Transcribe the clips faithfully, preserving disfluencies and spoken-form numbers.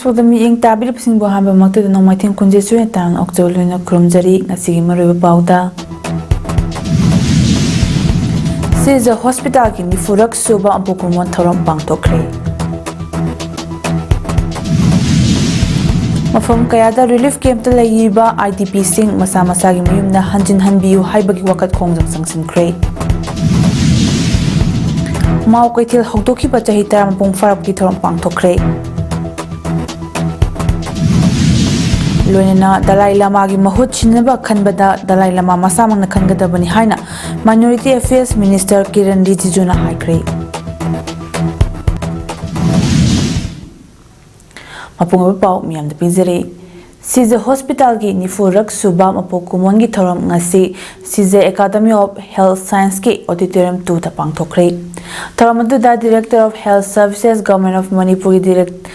ꯃꯤꯠꯌꯦꯡ ꯇꯥꯕꯤꯔꯤꯕꯁꯤꯡꯕꯨ ꯑꯍꯥꯟꯕꯃꯛꯇꯗ ꯅꯣꯡꯃꯥꯏꯊꯦꯝ ꯈꯣꯟꯖꯦꯜ ꯁꯣꯏꯅ ꯇꯥꯅ ꯑꯣꯛꯆꯧ ꯂꯣꯏꯅ ꯈꯨꯔꯨꯝꯖꯔꯤ꯫ ꯉꯁꯤꯒꯤ ꯃꯔꯨꯑꯣꯏꯕ ꯄꯥꯎꯗ, ꯁꯤꯖ ꯍꯣꯁꯄꯤꯇꯥꯜꯒꯤ ꯅꯤꯐꯨꯔꯛ ꯁꯨꯕ ꯃꯄꯣꯛ ꯀꯨꯝꯑꯣꯟ ꯊꯧꯔꯝ ꯄꯥꯡꯊꯣꯛꯈ꯭ꯔꯦ꯫ ꯃꯐꯝ ꯀꯌꯥꯗ ꯔꯤꯂꯤꯐ ꯀꯦꯝꯞꯇ ꯂꯩꯔꯤꯕ ꯑꯥꯏ ꯗꯤ ꯄꯤꯁꯤꯡ ꯃꯁꯥ ꯃꯁꯥꯒꯤ ꯃꯌꯨꯝꯗ ꯍꯟꯖꯤꯟ ꯍꯟꯕꯤꯌꯨ ꯍꯥꯏꯕꯒꯤ ꯋꯥꯀꯠ ꯈꯣꯡꯖꯪ ꯆꯪꯁꯤꯟꯈ꯭ꯔꯦ꯫ ꯃꯥꯎ ꯀꯩꯊꯦꯜ ꯍꯧꯗꯣꯛꯈꯤꯕ ꯆꯍꯤ ꯇꯔꯥ ꯃꯄꯨꯡ ꯐꯥꯔꯛꯄꯒꯤ ꯊꯧꯔꯝ ꯄꯥꯡꯊꯣꯛꯈ꯭ꯔꯦ꯫ ꯂꯣꯏꯅꯅ ꯗꯂꯥꯏ ꯂꯃꯥꯒꯤ ꯃꯍꯨꯠ ꯁꯤꯟꯅꯕ ꯈꯟꯕꯗ ꯗꯂꯥꯏ ꯂꯃꯥ ꯃꯁꯥꯃꯛꯅ ꯈꯟꯒꯗꯕꯅꯤ ꯍꯥꯏꯅ Minority Affairs Minister ꯀꯤꯔꯟ ꯔꯤꯖꯤꯖꯨꯅ ꯍꯥꯏꯈ꯭ꯔꯦ꯫ ꯃꯄꯨꯡ ꯑꯣꯏꯕ ꯄꯥꯎ ꯃꯤꯌꯥꯝꯗ ꯄꯤꯖꯔꯤ꯫ ꯁꯤꯖ ꯍꯣꯁꯄꯤꯇꯥꯜꯒꯤ ꯅꯤꯐꯨꯔꯛ ꯁꯨꯕ ꯃꯄꯣꯛ ꯀꯨꯝꯑꯣꯟꯒꯤ ꯊꯧꯔꯝ ꯉꯁꯤ ꯁꯤꯖ Academy of Health Scienceꯀꯤ Auditorium twoꯗ ꯄꯥꯡꯊꯣꯛꯈ꯭ꯔꯦ꯫ ꯊꯧꯔꯝ ꯑꯗꯨꯗ Director of Health Services, Government of Manipurꯒꯤ Direct-,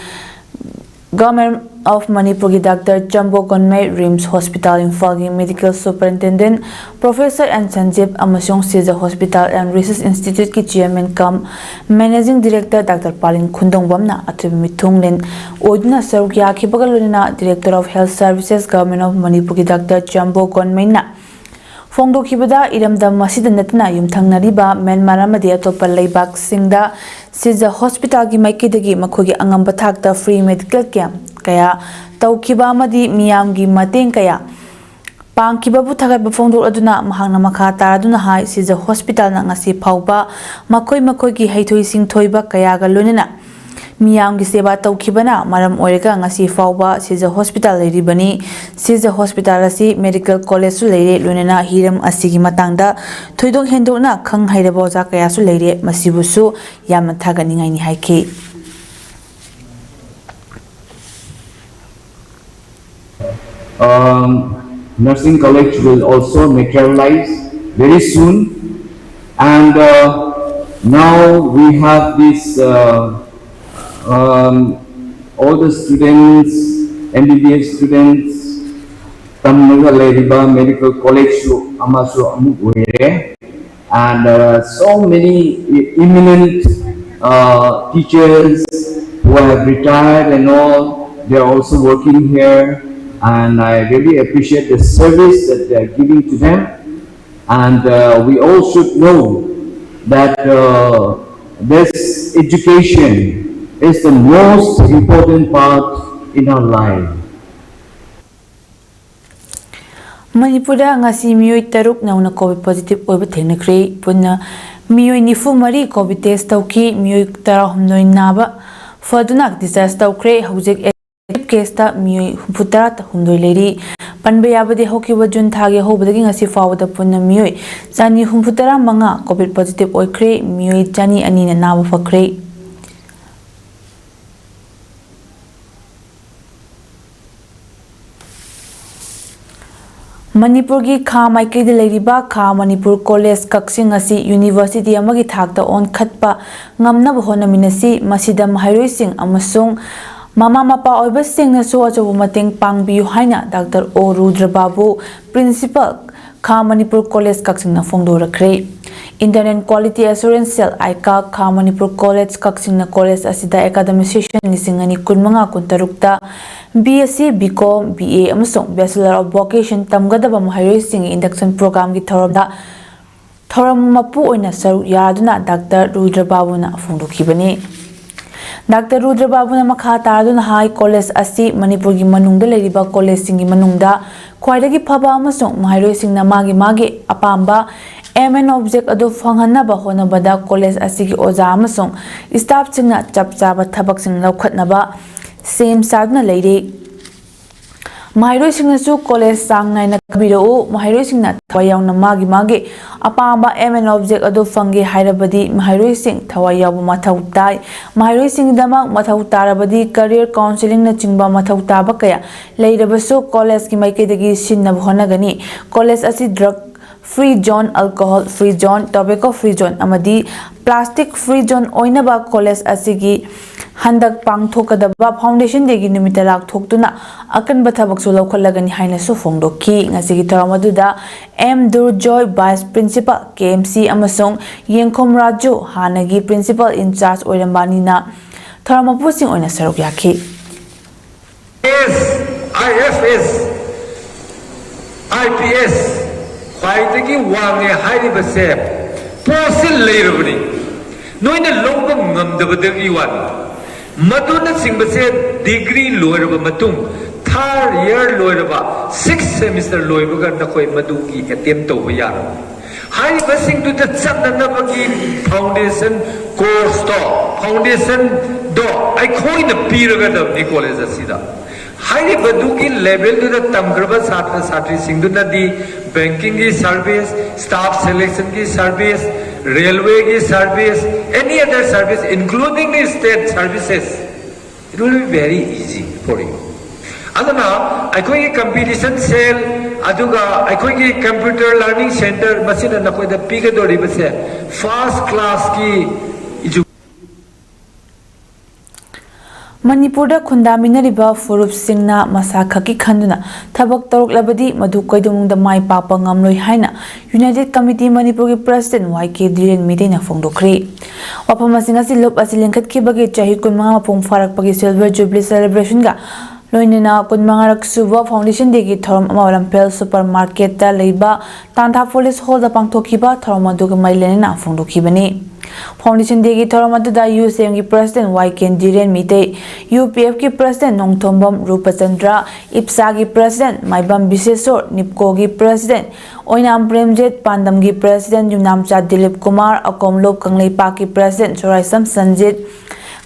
Government of Manipurꯒꯤ Doctor ꯆꯝꯕꯣ ꯒꯣꯟꯃꯩ, RIMS Hospital ꯏꯝꯐꯥꯜꯒꯤ Medical Superintendent Professor ꯑꯦꯟ ꯁꯟꯖꯤꯞ ꯑꯃꯁꯨꯡ ꯁꯤꯖ Hospital and Research Instituteꯀꯤ Chairman cum Managing Director Doctor ꯄꯥꯂꯤꯟ ꯈꯨꯟꯗꯣꯡꯕꯝꯅ ꯑꯊꯣꯏꯕ ꯃꯤꯊꯨꯡꯂꯦꯟ ꯑꯣꯏꯗꯨꯅ ꯁꯔꯨꯛ ꯌꯥꯈꯤꯕꯒ ꯂꯣꯏꯅꯅ Director of Health Services, Government of ꯃꯅꯤꯄꯨꯔꯒꯤ Doctor ꯆꯝꯕꯣ ꯒꯣꯟꯃꯩꯅ ꯐꯣꯡꯗꯣꯛꯈꯤꯕꯗ, ꯏꯔꯝꯗꯝ ꯑꯁꯤꯗ ꯅꯠꯇꯅ ꯌꯨꯝꯊꯪꯅꯔꯤꯕ ꯃ꯭ꯌꯥꯟꯃꯥꯔ ꯑꯃꯗꯤ ꯑꯇꯣꯞꯄ ꯂꯩꯕꯥꯛꯁꯤꯡꯗ ꯁꯤꯖ ꯍꯣꯁꯄꯤꯇꯥꯜꯒꯤ ꯃꯥꯏꯀꯩꯗꯒꯤ ꯃꯈꯣꯏꯒꯤ ꯑꯉꯝꯕ ꯊꯥꯛꯇ free medical camp ꯀꯌꯥ ꯇꯧꯈꯤꯕ ꯑꯃꯗꯤ ꯃꯤꯌꯥꯝꯒꯤ ꯃꯇꯦꯡ ꯀꯌꯥ ꯄꯥꯡꯈꯤꯕꯕꯨ ꯊꯥꯒꯠꯄ ꯐꯣꯡꯗꯣꯛꯂꯗꯨꯅ ꯃꯍꯥꯛꯅ ꯃꯈꯥ ꯇꯥꯔꯗꯨꯅ ꯍꯥꯏ, ꯁꯤꯖ ꯍꯣꯁꯄꯤꯇꯥꯜꯅ ꯉꯁꯤ ꯐꯥꯎꯕ ꯃꯈꯣꯏ ꯃꯈꯣꯏꯒꯤ ꯍꯩꯊꯣꯏ ꯁꯤꯡꯊꯣꯏꯕ ꯀꯌꯥꯒ ꯂꯣꯏꯅꯅ ꯃꯤꯌꯥꯝꯒꯤ ꯁꯦꯕꯥ ꯇꯧꯈꯤꯕꯅ ꯃꯔꯝ ꯑꯣꯏꯔꯒ ꯉꯁꯤ ꯐꯥꯎꯕ ꯁꯤꯖ ꯍꯣꯁꯄꯤꯇꯥꯜ ꯂꯩꯔꯤꯕꯅꯤ꯫ ꯁꯤꯖ ꯍꯣꯁꯄꯤꯇꯥꯜ ꯑꯁꯤ medical collegeꯁꯨ ꯂꯩꯔꯦ, ꯂꯣꯏꯅꯅ ꯍꯤꯔꯝ ꯑꯁꯤꯒꯤ ꯃꯇꯥꯡꯗ ꯊꯣꯏꯗꯣꯛ ꯍꯦꯟꯗꯣꯛꯅ ꯈꯪ ꯍꯩꯔꯕ ꯑꯣꯖꯥ ꯀꯌꯥꯁꯨ ꯂꯩꯔꯦ, ꯃꯁꯤꯕꯨꯁꯨ ꯌꯥꯝꯅ ꯊꯥꯒꯠꯅꯤꯡꯉꯥꯏꯅꯤ ꯍꯥꯏꯈꯤ꯫ Um, nursing college will also materialize very soon. And uh, now we have this, uh, um, all the students, M B B S students, ꯇꯝꯂꯒ ꯂꯩꯔꯤꯕ medical collegeꯁꯨ ꯑꯃꯁꯨ ꯑꯃꯨꯛ ꯑꯣꯏꯔꯦ꯫ And uh, so many e-, eminent uh, teachers who have retired and all, They are also working here, and I really appreciate the service that they are giving to them. And uh, we all should know that uh, this education is the most important part in our life. ꯃꯅꯤꯄꯨꯔꯗ ꯉꯁꯤ ꯃꯤꯑꯣꯏ ꯇꯔꯨꯛ ꯅꯧꯅ COVID positive ꯑꯣꯏꯕ ꯊꯦꯡꯅꯈ꯭ꯔꯦ꯫ ꯄꯨꯟꯅ ꯃꯤꯑꯣꯏ ꯅꯤꯐꯨ ꯃꯔꯤ COVID test ꯇꯧꯈꯤ꯫ ꯃꯤꯑꯣꯏ ꯇꯔꯥꯍꯨꯝꯗꯣꯏ ꯅꯥꯕ ꯐꯗꯨꯅ discharge ꯇꯧꯈ꯭ꯔꯦ꯫ ꯍꯧꯖꯤꯛ active caseꯇ ꯃꯤꯑꯣꯏ ꯍꯨꯝꯐꯨ ꯇꯔꯥ ꯍꯨꯝꯗꯣꯏ ꯂꯩꯔꯤ꯫ ꯄꯟꯕ ꯌꯥꯕꯗꯤ ꯍꯧꯈꯤꯕ ꯖꯨꯟ ꯊꯥꯒꯤ ꯑꯍꯧꯕꯗꯒꯤ ꯉꯁꯤ ꯐꯥꯎꯕꯗ ꯄꯨꯟꯅ ꯃꯤꯑꯣꯏ ꯆꯅꯤ ꯍꯨꯝꯐꯨ ꯇꯔꯥ ꯃꯉꯥ COVID positive ꯑꯣꯏꯈ꯭ꯔꯦ꯫ ꯃꯤꯑꯣꯏ ꯆꯅꯤ ꯑꯅꯤꯅ ꯅꯥꯕ ꯐꯈ꯭ꯔꯦ꯫ ꯃꯅꯤꯄꯨꯔꯒꯤ ꯈꯥ ꯃꯥꯏꯀꯩꯗ ꯂꯩꯔꯤꯕ ꯈꯥ ꯃꯅꯤꯄꯨꯔ ꯀꯣꯂꯦꯖ ꯀꯛꯆꯤꯡ ꯑꯁꯤ ꯌꯨꯅꯤꯚꯔꯁꯤꯇꯤ ꯑꯃꯒꯤ ꯊꯥꯛꯇ ꯑꯣꯟꯈꯠꯄ ꯉꯝꯅꯕ ꯍꯣꯠꯅꯃꯤꯟꯅꯁꯤ꯫ ꯃꯁꯤꯗ ꯃꯍꯩꯔꯣꯏꯁꯤꯡ ꯑꯃꯁꯨꯡ ꯃꯃꯥ ꯃꯄꯥ ꯑꯣꯏꯕꯁꯤꯡꯅꯁꯨ ꯑꯆꯧꯕ ꯃꯇꯦꯡ ꯄꯥꯡꯕꯤꯌꯨ ꯍꯥꯏꯅ ꯗꯥꯛꯇꯔ ꯑꯣ ꯔꯨꯗ꯭ꯔꯕꯥꯕꯨ, Principal, ꯈꯥ ꯃꯅꯤꯄꯨꯔ ꯀꯣꯂꯦꯖ ꯀꯛꯆꯤꯡꯅ ꯐꯣꯡꯗꯣꯔꯛꯈ꯭ꯔꯦ꯫ Internal Quality Assurance Cell, ꯑꯥꯏꯀꯥ, ꯈꯥ ꯃꯅꯤꯄꯨꯔ ꯀꯣꯂꯦꯖ ꯀꯛꯆꯤꯡꯅ ꯀꯣꯂꯦꯖ ꯑꯁꯤꯗ academic session ꯂꯤꯁꯤꯡ ꯑꯅꯤ ꯀꯨꯟꯃꯉꯥ ꯀꯨꯟꯇꯔꯨꯛꯇ B S C, B Com, B A ꯑꯃꯁꯨꯡ Bachelor of Vocation ꯇꯝꯒꯗꯕ ꯃꯍꯩꯔꯣꯏꯁꯤꯡꯒꯤ induction programꯒꯤ ꯊꯧꯔꯝꯗ ꯊꯧꯔꯝ ꯃꯄꯨ ꯑꯣꯏꯅ ꯁꯔꯨꯛ ꯌꯥꯗꯨꯅ ꯗꯥꯛꯇꯔ ꯔꯨꯗ꯭ꯔꯕꯥꯕꯨꯅ ꯐꯣꯡꯗꯣꯛꯈꯤꯕꯅꯤ꯫ ꯗꯥꯛꯇꯔ ꯔꯨꯗ꯭ꯔꯕꯥꯕꯨꯅ ꯃꯈꯥ ꯇꯥꯗꯨꯅ ꯍꯥꯏ, ꯀꯣꯂꯦꯖ ꯑꯁꯤ ꯃꯅꯤꯄꯨꯔꯒꯤ ꯃꯅꯨꯡꯗ ꯂꯩꯔꯤꯕ ꯀꯣꯂꯦꯖꯁꯤꯡꯒꯤ ꯃꯅꯨꯡꯗ ꯈ꯭ꯋꯥꯏꯗꯒꯤ ꯐꯕ ꯑꯃꯁꯨꯡ ꯃꯍꯩꯔꯣꯏꯁꯤꯡꯅ ꯃꯥꯒꯤ ꯃꯥꯒꯤ ꯑꯄꯥꯝꯕ aim and object ꯑꯗꯨ ꯐꯪꯍꯟꯅꯕ ꯍꯣꯠꯅꯕꯗ ꯀꯣꯂꯦꯖ ꯑꯁꯤꯒꯤ ꯑꯣꯖꯥ ꯑꯃꯁꯨꯡ staffꯁꯤꯡꯅ ꯆꯞ ꯆꯥꯕ ꯊꯕꯛꯁꯤꯡ ꯂꯧꯈꯠꯅꯕ ꯁꯦꯝ ꯁꯥꯗꯨꯅ ꯂꯩꯔꯤ꯫ ꯃꯍꯩꯔꯣꯏꯁꯤꯡꯅꯁꯨ ꯀꯣꯂꯦꯖ ꯆꯥꯡ ꯅꯥꯏꯅ ꯀꯥꯕꯤꯔꯛꯎ꯫ ꯃꯍꯩꯔꯣꯏꯁꯤꯡꯅ ꯊꯋꯥꯏ ꯌꯥꯎꯅ ꯃꯥꯒꯤ ꯃꯥꯒꯤ ꯑꯄꯥꯝꯕ aim and object ꯑꯗꯨ ꯐꯪꯒꯦ ꯍꯥꯏꯔꯕꯗꯤ ꯃꯍꯩꯔꯣꯏꯁꯤꯡ ꯊꯋꯥꯏ ꯌꯥꯎꯕ ꯃꯊꯧ ꯇꯥꯏ꯫ ꯃꯍꯩꯔꯣꯏꯁꯤꯡꯒꯤꯗꯃꯛ ꯃꯊꯧ ꯇꯥꯔꯕꯗꯤ career counselling ꯅꯆꯤꯡꯕ ꯃꯊꯧ ꯇꯥꯕ ꯀꯌꯥ ꯂꯩꯔꯕꯁꯨ ꯀꯣꯂꯦꯖꯀꯤ ꯃꯥꯏꯀꯩꯗꯒꯤ ꯁꯤꯟꯅꯕ ꯍꯣꯠꯅꯒꯅꯤ꯫ ꯀꯣꯂꯦꯖ ꯑꯁꯤ drug free zone, alcohol free zone, tobacco free zone ꯑꯃꯗꯤ plastic free zone ꯑꯣꯏꯅꯕ ꯀꯣꯂꯦꯖ ꯑꯁꯤꯒꯤ ꯍꯟꯗꯛ ꯄꯥꯡꯊꯣꯛꯀꯗꯕ Foundation Dayꯒꯤ ꯅꯨꯃꯤꯠꯇ ꯂꯥꯎꯊꯣꯛꯇꯨꯅ ꯑꯀꯟꯕ ꯊꯕꯛꯁꯨ ꯂꯧꯈꯠꯂꯒꯅꯤ ꯍꯥꯏꯅꯁꯨ ꯐꯣꯡꯗꯣꯛꯈꯤ꯫ ꯉꯁꯤꯒꯤ ꯊꯧꯔꯝ ꯑꯗꯨꯗ M ꯗꯨꯔꯖꯣꯏ, Vice Principal, K M C, ꯑꯃꯁꯨꯡ ꯌꯦꯡꯈꯣꯝ ꯔꯥꯖꯨ, ꯍꯥꯟꯅꯒꯤ Principal in charge ꯑꯣꯏꯔꯝꯕ ꯑꯅꯤꯅ ꯊꯧꯔꯝ ꯃꯄꯨꯁꯤꯡ ꯑꯣꯏꯅ ꯁꯔꯨꯛ ꯌꯥꯈꯤ꯫ ꯑꯦꯁ, ꯑꯥꯏ F S, I P S ꯈ꯭ꯋꯥꯏꯗꯒꯤ ꯋꯥꯡꯉꯦ ꯍꯥꯏꯔꯤꯕꯁꯦ ꯄꯣꯁꯁꯦ ꯂꯩꯔꯕꯅꯤ꯫ ꯅꯣꯏꯅ ꯂꯧꯕ ꯉꯝꯗꯕꯗꯒꯤ ꯋꯥꯅꯤ꯫ ꯃꯗꯨꯅꯆꯤꯡꯕꯁꯦ ꯗꯤꯒ꯭ꯔꯤ ꯂꯣꯏꯔꯕ ꯃꯇꯨꯡ, ꯊꯥꯔꯗ ꯏꯌꯥꯔ ꯂꯣꯏꯔꯕ, ꯁꯤꯛꯁ ꯁꯦꯃꯤꯁꯇꯔ ꯂꯣꯏꯕꯒ ꯅꯈꯣꯏ ꯃꯗꯨꯒꯤ ꯑꯦꯇꯦꯝ ꯇꯧꯕ ꯌꯥꯔꯕꯅꯤ꯫ ꯍꯥꯏꯔꯤꯕꯁꯤꯡꯗꯨꯗ ꯆꯠꯅꯅꯕꯒꯤ ꯐꯥꯎꯟꯗꯦꯁꯟ ꯀꯣꯔꯁꯇꯣ, ꯐꯥꯎꯟꯗꯦꯁꯟꯗꯣ ꯑꯩꯈꯣꯏꯅ ꯄꯤꯔꯒꯗꯕꯅꯤ ꯀꯣꯂꯦꯖ ꯑꯁꯤꯗ꯫ ꯍꯥꯏꯔꯤꯕꯗꯨꯒꯤ ꯂꯦꯚꯦꯜꯗꯨꯗ ꯇꯝꯈ꯭ꯔꯕ ꯁꯥꯇ꯭ꯔ ꯁꯥꯇ꯭ꯔꯤꯁꯤꯡꯗꯨꯅꯗꯤ ꯕꯦꯡꯀꯤꯡꯒꯤ ꯁꯥꯔꯚꯤꯁ, ꯁ꯭ꯇꯥꯐ ꯁꯦꯂꯦꯛꯁꯟꯒꯤ ꯁꯥꯔꯚꯤꯁ, ꯔꯦꯜꯋꯦꯒꯤ service, any other service, including the state services, it will be very easy for you. ꯑꯗꯨꯅ ꯑꯩꯈꯣꯏꯒꯤ ꯀꯝꯄꯤꯇꯤꯁꯟ ꯁꯦꯜ, ꯑꯗꯨꯒ ꯑꯩꯈꯣꯏꯒꯤ ꯀꯝꯄ꯭ꯌꯨꯇꯔ ꯂꯔꯅꯤꯡ ꯁꯦꯟꯇꯔ, ꯃꯁꯤꯅ ꯅꯈꯣꯏꯗ ꯄꯤꯒꯗꯧꯔꯤꯕꯁꯦ ꯐꯥꯔꯁ ꯀ꯭ꯂꯥꯁꯀꯤ ꯏꯖꯨ- ꯃꯅꯤꯄꯨꯔꯗ ꯈꯨꯟꯗꯥꯃꯤꯟꯅꯔꯤꯕ ꯐꯨꯔꯨꯞꯁꯤꯡꯅ ꯃꯁꯥ ꯈꯛꯀꯤ ꯈꯟꯗꯨꯅ ꯊꯕꯛ ꯇꯧꯔꯛꯂꯕꯗꯤ ꯃꯗꯨ ꯀꯩꯗꯧꯅꯨꯡꯗ ꯃꯥꯏ ꯄꯥꯛꯄ ꯉꯝꯂꯣꯏ ꯍꯥꯏꯅ ꯌꯨꯅꯥꯏꯇꯦꯗ ꯀꯃꯤꯇꯤ ꯃꯅꯤꯄꯨꯔꯒꯤ ꯄ꯭ꯔꯁꯤꯗꯦꯟꯠ ꯋꯥꯏ ꯀꯦ ꯙꯤꯔꯦꯟ ꯃꯩꯇꯩꯅ ꯐꯣꯡꯗꯣꯛꯈ꯭ꯔꯦ꯫ ꯋꯥꯐꯝ ꯑꯁꯤ ꯉꯁꯤ ꯂꯨꯞ ꯑꯁꯤ ꯂꯤꯡꯈꯠꯈꯤꯕꯒꯤ ꯆꯍꯤ ꯀꯨꯟꯃꯉꯥ ꯃꯄꯨꯡ ꯐꯥꯔꯛꯄꯒꯤ ꯁꯤꯜꯚꯔ ꯖꯨꯕꯤꯂꯤ ꯁꯦꯂꯦꯕ꯭ꯔꯦꯁꯟꯒ ꯂꯣꯏꯅꯅ ꯀꯨꯟꯃꯉꯥꯔꯛ ꯁꯨꯕ ꯐꯥꯎꯟꯗꯦꯁꯟ ꯗꯦꯒꯤ ꯊꯧꯔꯝ ꯑꯃ ꯂꯝꯐꯦꯜ ꯁꯨꯄꯔ ꯃꯥꯔꯀꯦꯠꯇ ꯂꯩꯕ ꯇꯥꯟꯊꯥ ꯄꯨꯂꯤꯁ ꯍꯣꯜꯗ ꯄꯥꯡꯊꯣꯛꯈꯤꯕ ꯊꯧꯔꯝ ꯑꯗꯨꯒ ꯃꯔꯤ ꯂꯩꯅꯅ ꯐꯣꯡꯗꯣꯛꯈꯤꯕꯅꯤ꯫ ꯐꯥꯎꯟꯗꯦꯁꯟ ꯗꯦꯒꯤ ꯊꯧꯔꯝ ꯑꯗꯨꯗ ꯌꯨ ꯁꯤ ꯑꯦꯝꯒꯤ president Y K Dhiren Meitei, U P ꯑꯦꯐꯀꯤ ꯄ꯭ꯔꯁꯤꯗꯦꯟꯠ ꯅꯣꯡꯊꯣꯝꯕꯝ ꯔꯨꯄꯆꯟꯗ꯭ꯔ, ꯏꯞꯁꯥꯒꯤ ꯄ꯭ꯔꯁꯤꯗꯦꯟꯠ ꯃꯥꯏꯕꯝ ꯕꯤꯁꯦꯁꯣꯔ, ꯅꯤꯞꯀꯣꯒꯤ ꯄ꯭ꯔꯁꯤꯗꯦꯟꯠ ꯑꯣꯏꯅꯥꯝ ꯄ꯭ꯔꯦꯝꯖꯤꯠ, ꯄꯥꯟꯗꯝꯒꯤ ꯄ꯭ꯔꯁꯤꯗꯦꯟꯠ ꯌꯨꯝꯅꯥꯝꯆꯥ ꯗꯤꯂꯤꯞ ꯀꯨꯃꯥꯔ, ꯑꯀꯣꯝꯂꯨꯞ ꯀꯪꯂꯩꯄꯥꯛꯀꯤ ꯄ꯭ꯔꯁꯤꯗꯦꯟꯠ ꯁꯣꯔꯥꯏꯁꯝ ꯁꯟꯖꯤꯠ,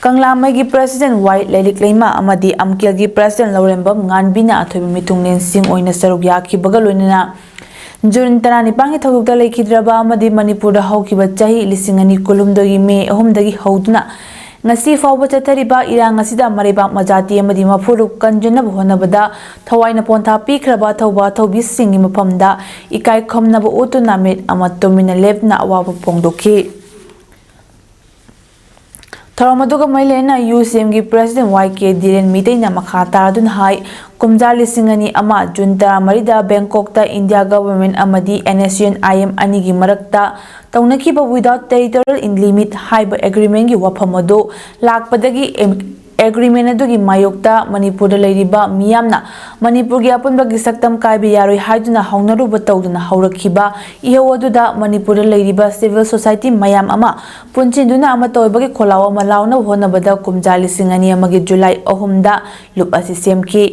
ꯀꯪꯂꯥꯃꯩꯒꯤ ꯄ꯭ꯔꯁꯤꯗꯦꯟꯠ ꯋꯥꯏ ꯂꯩꯔꯤꯛꯂꯩꯃ ꯑꯃꯗꯤ ꯑꯝꯀꯦꯜꯒꯤ ꯄ꯭ꯔꯁꯤꯗꯦꯟꯠ ꯂꯧꯔꯦꯝꯕꯝ ꯉꯥꯟꯕꯤꯅ ꯑꯊꯣꯏꯕ ꯃꯤꯊꯨꯡꯂꯦꯟꯁꯤꯡ ꯑꯣꯏꯅ ꯁꯔꯨꯛ ꯌꯥꯈꯤꯕꯒ ꯂꯣꯏꯅꯅ ꯖꯨꯟ ꯇꯔꯥꯅꯤꯄꯥꯟꯒꯤ ꯊꯧꯗꯣꯛꯇ ꯂꯩꯈꯤꯗ꯭ꯔꯕ ꯑꯃꯗꯤ ꯃꯅꯤꯄꯨꯔꯗ ꯍꯧꯈꯤꯕ ꯆꯍꯤ ꯂꯤꯁꯤꯡ ꯑꯅꯤ ꯀꯨꯟꯍꯨꯝꯗꯣꯏꯒꯤ ꯃꯦ ꯑꯍꯨꯝꯗꯒꯤ ꯍꯧꯗꯨꯅ ꯉꯁꯤ ꯐꯥꯎꯕ ꯆꯠꯊꯔꯤꯕ ꯏꯔꯥꯡ ꯑꯁꯤꯗ ꯃꯔꯩꯕꯥꯛ ꯃꯖꯥꯇꯤ ꯑꯃꯗꯤ ꯃꯐꯨꯔꯨꯞ ꯀꯟꯖꯅꯕ ꯍꯣꯠꯅꯕꯗ ꯊꯋꯥꯏꯅ ꯄꯣꯟꯊꯥ ꯄꯤꯈ꯭ꯔꯕ ꯑꯊꯧꯕ ꯑꯊꯧꯕꯤꯁꯤꯡꯒꯤ ꯃꯐꯝꯗ ꯏꯀꯥꯏ ꯈꯨꯝꯅꯕ ꯎꯠꯇꯨꯅ ꯃꯤꯠ ꯑꯃ ꯇꯨꯃꯤꯟꯅ ꯂꯦꯞꯇꯨꯅ ꯑꯋꯥꯕ ꯐꯣꯡꯗꯣꯛꯈꯤ꯫ ꯊꯧꯔꯝ ꯑꯗꯨꯒ ꯃꯔꯤ ꯂꯩꯅꯅ ꯌꯨ ꯁꯤ ꯑꯦꯝꯒꯤ ꯄ꯭ꯔꯁꯤꯗꯦꯟꯠ ꯋꯥꯏ ꯀꯦ ꯙꯤꯔꯦꯟ ꯃꯩꯇꯩꯅ ꯃꯈꯥ ꯇꯥꯔꯗꯨꯅ ꯍꯥꯏ, ꯀꯨꯝꯖꯥ ꯂꯤꯁꯤꯡ ꯑꯅꯤ ꯑꯃ ꯖꯨꯟ ꯇꯔꯥꯃꯔꯤꯗ ꯕꯦꯡꯀꯣꯛꯇ ꯏꯟꯗꯤꯌꯥ ꯒꯚꯔꯟꯃꯦꯟꯠ ꯑꯃꯗꯤ N S U N I M ꯑꯅꯤꯒꯤ ꯃꯔꯛꯇ ꯇꯧꯅꯈꯤꯕ Without Territorial Limit ꯍꯥꯏꯕ ꯑꯦꯒ꯭ꯔꯤꯃꯦꯟꯠꯀꯤ ꯋꯥꯐꯝ ꯑꯗꯨ ꯂꯥꯛꯄꯗꯒꯤ ꯑꯦꯝ-, ꯑꯦꯒ꯭ꯔꯤꯃꯦꯟ ꯑꯗꯨꯒꯤ ꯃꯥꯌꯣꯛꯇ ꯃꯅꯤꯄꯨꯔꯗ ꯂꯩꯔꯤꯕ ꯃꯤꯌꯥꯝꯅ ꯃꯅꯤꯄꯨꯔꯒꯤ ꯑꯄꯨꯟꯕꯒꯤ ꯁꯛꯇꯝ ꯀꯥꯏꯕ ꯌꯥꯔꯣꯏ ꯍꯥꯏꯗꯨꯅ ꯍꯧꯅꯔꯨꯕ ꯇꯧꯗꯨꯅ ꯍꯧꯔꯛꯈꯤꯕ ꯏꯍꯧ ꯑꯗꯨꯗ ꯃꯅꯤꯄꯨꯔꯗ ꯂꯩꯔꯤꯕ ꯁꯤꯚꯤꯜ ꯁꯣꯁꯥꯏꯇꯤ ꯃꯌꯥꯝ ꯑꯃ ꯄꯨꯟꯁꯤꯟꯗꯨꯅ ꯑꯃꯠꯇ ꯑꯣꯏꯕꯒꯤ ꯈꯣꯜꯂꯥꯎ ꯑꯃ ꯂꯥꯎꯅꯕ ꯍꯣꯠꯅꯕꯗ ꯀꯨꯝꯖꯥ ꯂꯤꯁꯤꯡ ꯑꯅꯤ ꯑꯃꯒꯤ ꯖꯨꯂꯥꯏ ꯑꯍꯨꯝꯗ ꯂꯨꯞ ꯑꯁꯤ ꯁꯦꯝꯈꯤ꯫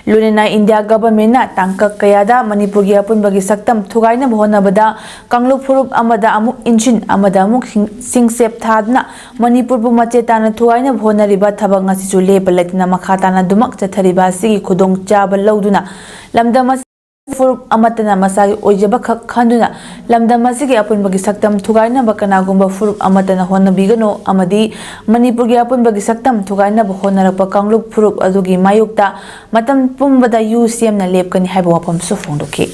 ꯂꯣꯏꯅꯅ ꯏꯟꯗꯤꯌꯥ ꯒꯚꯔꯟꯃꯦꯟꯠꯅ ꯇꯥꯡꯀꯛ ꯀꯌꯥꯗ ꯃꯅꯤꯄꯨꯔꯒꯤ ꯑꯄꯨꯟꯕꯒꯤ ꯁꯛꯇꯝ ꯊꯨꯒꯥꯏꯅꯕ ꯍꯣꯠꯅꯕꯗ ꯀꯥꯡꯂꯨꯞ ꯐꯨꯔꯨꯞ ꯑꯃꯗ ꯑꯃꯨꯛ ꯏꯟꯁꯤꯟ ꯑꯃꯗ ꯑꯃꯨꯛ ꯁꯤꯡ-, ꯁꯤꯡꯆꯦꯞ ꯊꯥꯗꯨꯅ ꯃꯅꯤꯄꯨꯔꯕꯨ ꯃꯆꯦꯠ ꯇꯥꯅ ꯊꯨꯒꯥꯏꯅꯕ ꯍꯣꯠꯅꯔꯤꯕ ꯊꯕꯛ ꯉꯁꯤꯁꯨ ꯂꯦꯞꯄ ꯂꯩꯇꯅ ꯃꯈꯥ ꯇꯥꯅ ꯑꯗꯨꯃꯛ ꯆꯠꯊꯔꯤꯕ ꯑꯁꯤꯒꯤ ꯈꯨꯗꯣꯡꯆꯥꯕ ꯂꯧꯗꯨꯅ ꯂꯝꯗꯝ ꯑꯁꯤ ꯐꯨꯔꯨꯞ ꯑꯃꯠꯇꯅ ꯃꯁꯥꯒꯤ ꯑꯣꯏꯖꯕ ꯈꯛ ꯈꯟꯗꯨꯅ ꯂꯝꯗꯝ ꯑꯁꯤꯒꯤ ꯑꯄꯨꯟꯕꯒꯤ ꯁꯛꯇꯝ ꯊꯨꯒꯥꯏꯅꯕ ꯀꯅꯥꯒꯨꯝꯕ ꯐꯨꯔꯨꯞ ꯑꯃꯠꯇꯅ ꯍꯣꯠꯅꯕꯤꯒꯅꯨ ꯑꯃꯗꯤ ꯃꯅꯤꯄꯨꯔꯒꯤ ꯑꯄꯨꯟꯕꯒꯤ ꯁꯛꯇꯝ ꯊꯨꯒꯥꯏꯅꯕ ꯍꯣꯠꯅꯔꯛꯄ ꯀꯥꯡꯂꯨꯞ ꯐꯨꯔꯨꯞ ꯑꯗꯨꯒꯤ ꯃꯥꯌꯣꯛꯇ ꯃꯇꯝ ꯄꯨꯝꯕꯗ ꯌꯨ ꯁꯦꯝꯅ ꯂꯦꯞꯀꯅꯤ ꯍꯥꯏꯕ ꯋꯥꯐꯝꯁꯨ ꯐꯣꯡꯗꯣꯛꯈꯤ꯫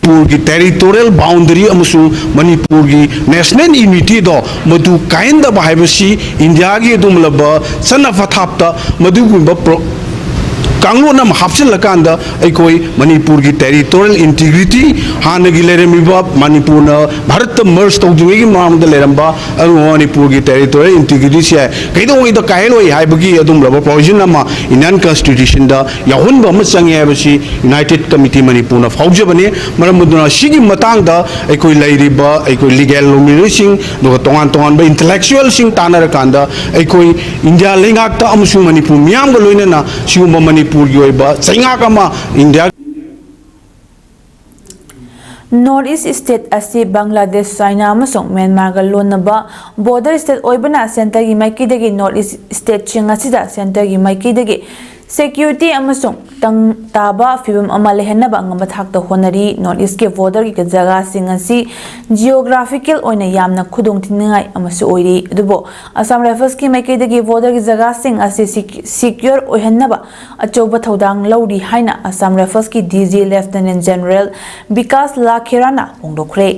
ꯃꯅꯤꯄꯨꯔꯒꯤ ꯇꯦꯔꯤꯇꯣꯔꯤꯌꯦꯜ ꯕꯥꯎꯟꯗꯔꯤ ꯑꯃꯁꯨꯡ ꯃꯅꯤꯄꯨꯔꯒꯤ ꯅꯦꯁꯅꯦꯜ ꯌꯨꯅꯤꯇꯤꯗꯣ ꯃꯗꯨ ꯀꯥꯏꯍꯟꯗꯕ ꯍꯥꯏꯕꯁꯤ ꯏꯟꯗꯤꯌꯥꯒꯤ ꯑꯗꯨꯒꯨꯝꯂꯕ ꯆꯠꯅ ꯄꯊꯥꯞꯇ ꯃꯗꯨꯒꯨꯝꯕ ꯄ꯭ꯔꯣ-, ꯀꯥꯡꯂꯣꯟ ꯑꯃ ꯍꯥꯞꯆꯤꯜꯂꯀꯥꯟꯗ ꯑꯩꯈꯣꯏ ꯃꯅꯤꯄꯨꯔꯒꯤ ꯇꯦꯔꯤꯇꯣꯔꯤꯌꯦꯜ ꯏꯟꯇꯤꯒ꯭ꯔꯤꯇꯤ, ꯍꯥꯟꯅꯒꯤ ꯂꯩꯔꯝꯃꯤꯕ ꯃꯅꯤꯄꯨꯔꯅ ꯚꯥꯔꯠꯇ ꯃꯔꯖ ꯇꯧꯗ꯭ꯔꯤꯉꯩꯒꯤ ꯃꯃꯥꯡꯗ ꯂꯩꯔꯝꯕ ꯑꯗꯨꯒꯨꯝꯕ ꯃꯅꯤꯄꯨꯔꯒꯤ ꯇꯦꯔꯤꯇꯣꯔꯤꯌꯦꯜ ꯏꯟꯇꯤꯒ꯭ꯔꯤꯇꯤꯁꯦ ꯀꯩꯗꯧꯉꯩꯗ ꯀꯥꯏꯍꯜꯂꯣꯏ ꯍꯥꯏꯕꯒꯤ ꯑꯗꯨꯒꯨꯝꯂꯕ ꯄ꯭ꯔꯣꯚꯤꯖꯟ ꯑꯃ ꯏꯟꯗꯤꯌꯟ ꯀꯟꯁꯇꯤꯇ꯭ꯌꯨꯁꯟꯗ ꯌꯥꯎꯍꯟꯕ ꯑꯃ ꯆꯪꯉꯦ ꯍꯥꯏꯕꯁꯤ ꯌꯨꯅꯥꯏꯇꯦꯗ ꯀꯃꯤꯇꯤ ꯃꯅꯤꯄꯨꯔꯅ ꯐꯥꯎꯖꯕꯅꯤ꯫ ꯃꯔꯝ ꯑꯗꯨꯅ ꯁꯤꯒꯤ ꯃꯇꯥꯡꯗ ꯑꯩꯈꯣꯏ ꯂꯩꯔꯤꯕ ꯑꯩꯈꯣꯏ ꯂꯤꯒꯦꯜ ꯂꯣꯕꯤꯌꯔꯁꯤꯡ ꯑꯗꯨꯒ ꯇꯣꯉꯥꯟ ꯇꯣꯉꯥꯟꯕ ꯏꯟꯇꯦꯂꯦꯛꯆꯨꯋꯦꯜꯁꯤꯡ ꯇꯥꯟꯅꯔꯀꯥꯟꯗ ꯑꯩꯈꯣꯏ ꯏꯟꯗꯤꯌꯥ ꯂꯩꯉꯥꯛꯇ ꯑꯃꯁꯨꯡ ꯃꯅꯤꯄꯨꯔ ꯃꯤꯌꯥꯝꯒ ꯂꯣꯏꯅꯅ ꯁꯤꯒꯨꯝꯕ ꯃꯅꯤꯄꯨꯔꯒꯤ ꯑꯣꯏꯕ ꯆꯩꯉꯥꯛ ꯑꯃ ꯏꯟꯗꯤꯌꯥ ꯅꯣꯔꯠ ꯏꯁ ꯁ꯭ꯇꯦꯠ ꯑꯁꯤ ꯕꯪꯒ꯭ꯂꯥꯗꯦꯁ, ꯆꯥꯏꯅꯥ ꯑꯃꯁꯨꯡ ꯃ꯭ꯌꯥꯟꯃꯥꯔꯒ ꯂꯣꯟꯅꯕ ꯕꯣꯔꯗꯔ ꯁ꯭ꯇꯦꯠ ꯑꯣꯏꯕꯅ ꯁꯦꯟꯇꯔꯒꯤ ꯃꯥꯏꯀꯩꯗꯒꯤ ꯅꯣꯔꯠ ꯏꯁ ꯁ꯭ꯇꯦꯠꯁꯤꯡ ꯑꯁꯤꯗ ꯁꯦꯟꯇꯔꯒꯤ ꯃꯥꯏꯀꯩꯗꯒꯤ ꯁꯦꯀ꯭ꯌꯨꯔꯤꯇꯤ ꯑꯃꯁꯨꯡ ꯇꯪ ꯇꯥꯕ ꯐꯤꯕꯝ ꯑꯃ ꯂꯩꯍꯟꯅꯕ ꯑꯉꯝꯕ ꯊꯥꯛꯇ ꯍꯣꯠꯅꯔꯤ꯫ ꯅꯣꯔꯠ ꯏꯁꯀꯤ ꯕꯣꯔꯗꯔꯒꯤ ꯖꯒꯥꯁꯤꯡ ꯑꯁꯤ ꯖꯤꯑꯣꯒ꯭ꯔꯥꯐꯤꯀꯦꯜ ꯑꯣꯏꯅ ꯌꯥꯝꯅ ꯈꯨꯗꯣꯡꯊꯤꯅꯤꯡꯉꯥꯏ ꯑꯃꯁꯨ ꯑꯣꯏꯔꯤ, ꯑꯗꯨꯕꯨ ꯑꯁꯥꯝ ꯔꯥꯏꯐꯜꯁꯀꯤ ꯃꯥꯏꯀꯩꯗꯒꯤ ꯕꯣꯔꯗꯔꯒꯤ ꯖꯒꯥꯁꯤꯡ ꯑꯁꯤ ꯁꯤꯛ-, ꯁꯤꯀ꯭ꯌꯣꯔ ꯑꯣꯏꯍꯟꯅꯕ ꯑꯆꯧꯕ ꯊꯧꯗꯥꯡ ꯂꯧꯔꯤ ꯍꯥꯏꯅ Assam ꯔꯥꯏꯐꯜꯁꯀꯤ D G ꯂꯦꯐꯇꯤꯅꯦꯟꯠ general Vikas ꯂꯥꯈꯦꯔꯥꯅ ꯐꯣꯡꯗꯣꯛꯈ꯭ꯔꯦ꯫